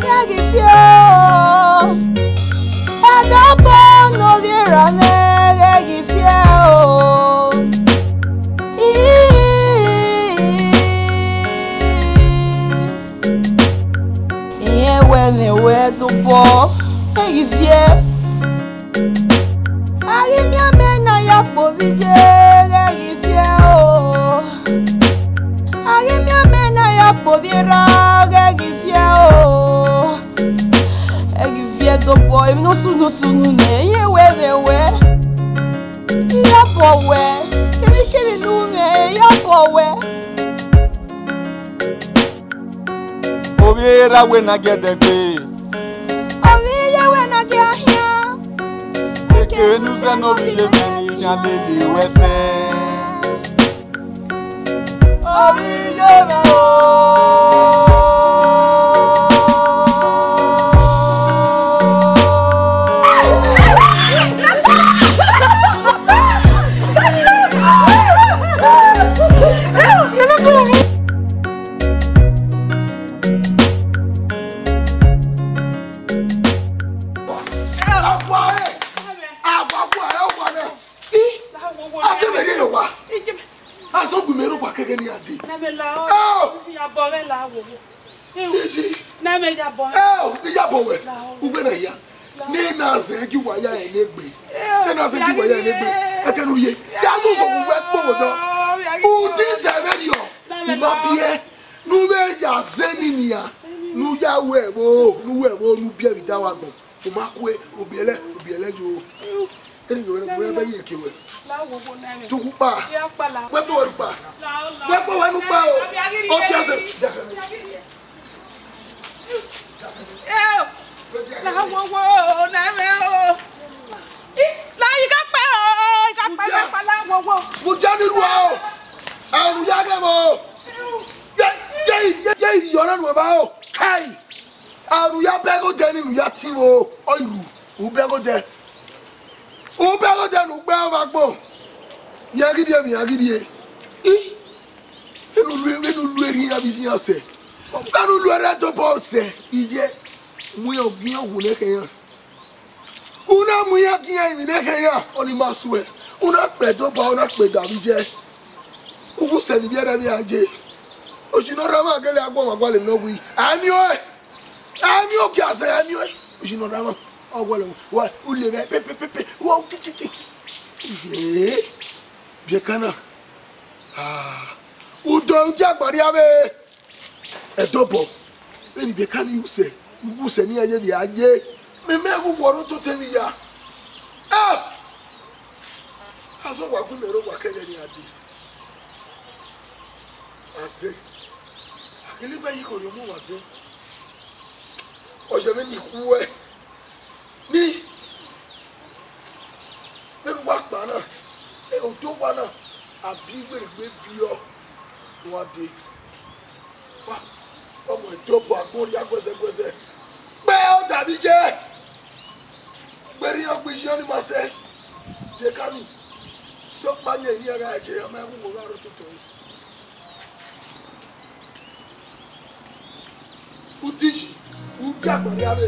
ghẹ ghi fi o. Ẹdẹ obọ ne ovbi erha mwẹ ghẹ ghi fi o. Ii. Irẹn wẹ mwẹ wẹ Ẹdẹ obọ, ghẹ ghi fi. A ghi miẹn amẹ ne a ya kpe ovbi iye, ghẹ ghi fi o. A ghi miẹn amẹ ne a ya kpe ovbi erha, ghẹ ghi fi o. Ghẹ ghi fi Ẹdẹ obọ, emwi ne ọ sunu sunu nẹ, irẹn wẹ mwẹ wẹ. I ya bọ wẹ, kevbikevbi ne u mwẹ, I ya bọ wẹ. Ovbi erha wẹ ne a gie ẹdẹ gbe. Ovbi iye wẹ ne a gie ahian. Eke ne u zẹ ne ovbi iye mwẹ ne iran lele ruẹ sẹ. Ovbi iye mwẹ o. Akẹghẹ ne iran dee. Ne mẹ la o. Oh! Ya bọ mwẹ la wo. Iji. Ne mẹ ya bọ mwẹ. Oh, ne ya bọ wẹ. Uwẹ na ya. Ne na zẹ gi uwa ya enegbe. Ne na zẹ gi uwa ya enegbe. Ẹkẹ ne u ye. Ya zozo uwẹ kpoghodọ. U ti zẹ vberriọ. U ma biẹ. Ne u vbe ya zẹ ni nia. Ne u ya wẹ vbo. Ne u wẹ vbo ne u biẹ vbe da wa agbọn. U ma kue, u biẹlẹ, u biẹlẹ yo. Eni yo wẹ, wẹ bẹ ye ke wẹ. La wo wo na mẹ. Tukpa. Ya kpala. Wẹ kpọ wẹ tukpa. La o, la. Wẹ kpọ wẹ nukpa o. Abi agiri. O ti ase. Eo. La wo wo na mẹ o. La yi ka kpa o, ka kpa, ka kpa, la wo wo. Mu ja ni ruwa o. Anu ya gẹ mo. Ye, ye, ye, ye, yọ na nu ba o. Kai. Anu ya bẹghe odẹ ni, unu ya ti vbo, ọ i ru, u bẹghe odẹ. U bẹghe odẹ ne u gbe ọmwa agbọn. Vbe iran ghi rrie, vbe iran ghi rrie. I, vbene u lu, vbene u lu erriọ iran vbe iye iran sẹ. Vbene u lu ẹre Ẹdobọ sẹ, iye, mu iran ogiẹn wu ne ẹkhẹ iran. U na mu iran gie iran emwi ne ẹkhẹ iran, ọnii ma suẹ. U na kpẹ Ẹdobọ, u na kpẹ Davide. U wu sẹ ne ivbi ẹrrẹ vbe iran ye. Oji ne ọ rre ọmwa gele a gu ọmwa gualọ emwi ne ọ wii. A miẹn ọe. A miẹn ogiazẹ, a miẹn ọe. Oji ne ọ rre ọmwa. Ọ gualọ wa, u le mwẹ, pe, pe, pe, pe, wa, u ki, ki, ki. Ee, biẹka na. Ah, u do, u dia gbarria vbe. Ẹdobọ, vbene ibiẹka ni ru sẹ, u ru sẹ ne iran ye vbe a ye. Mẹ, mẹ ghẹ uwẹ ọre ototọ emwi ya. Ah! Azọ wa gu mẹ rre owa kẹghẹ ne iran dee. Azẹ. A gele gbe yi khorhiọn mu vbe azẹ. Ọ yẹ vbene I khuẹ. Ni, vbene uwa kpa na, e, odẹ owa na, a bi iwere egbe biẹ ne uwa dee. Wa, ọmọ Ẹdobọ agbọn rhia guẹzẹguẹzẹ. Gbe ọdavie ye. Gberriọ gbe iye ọnii ma sẹ. Biẹka ni, sokpan yan eni a gha ye, a ma wu uwa gha rre ototọ. U ti yi, u ga agbọn rhia vbe.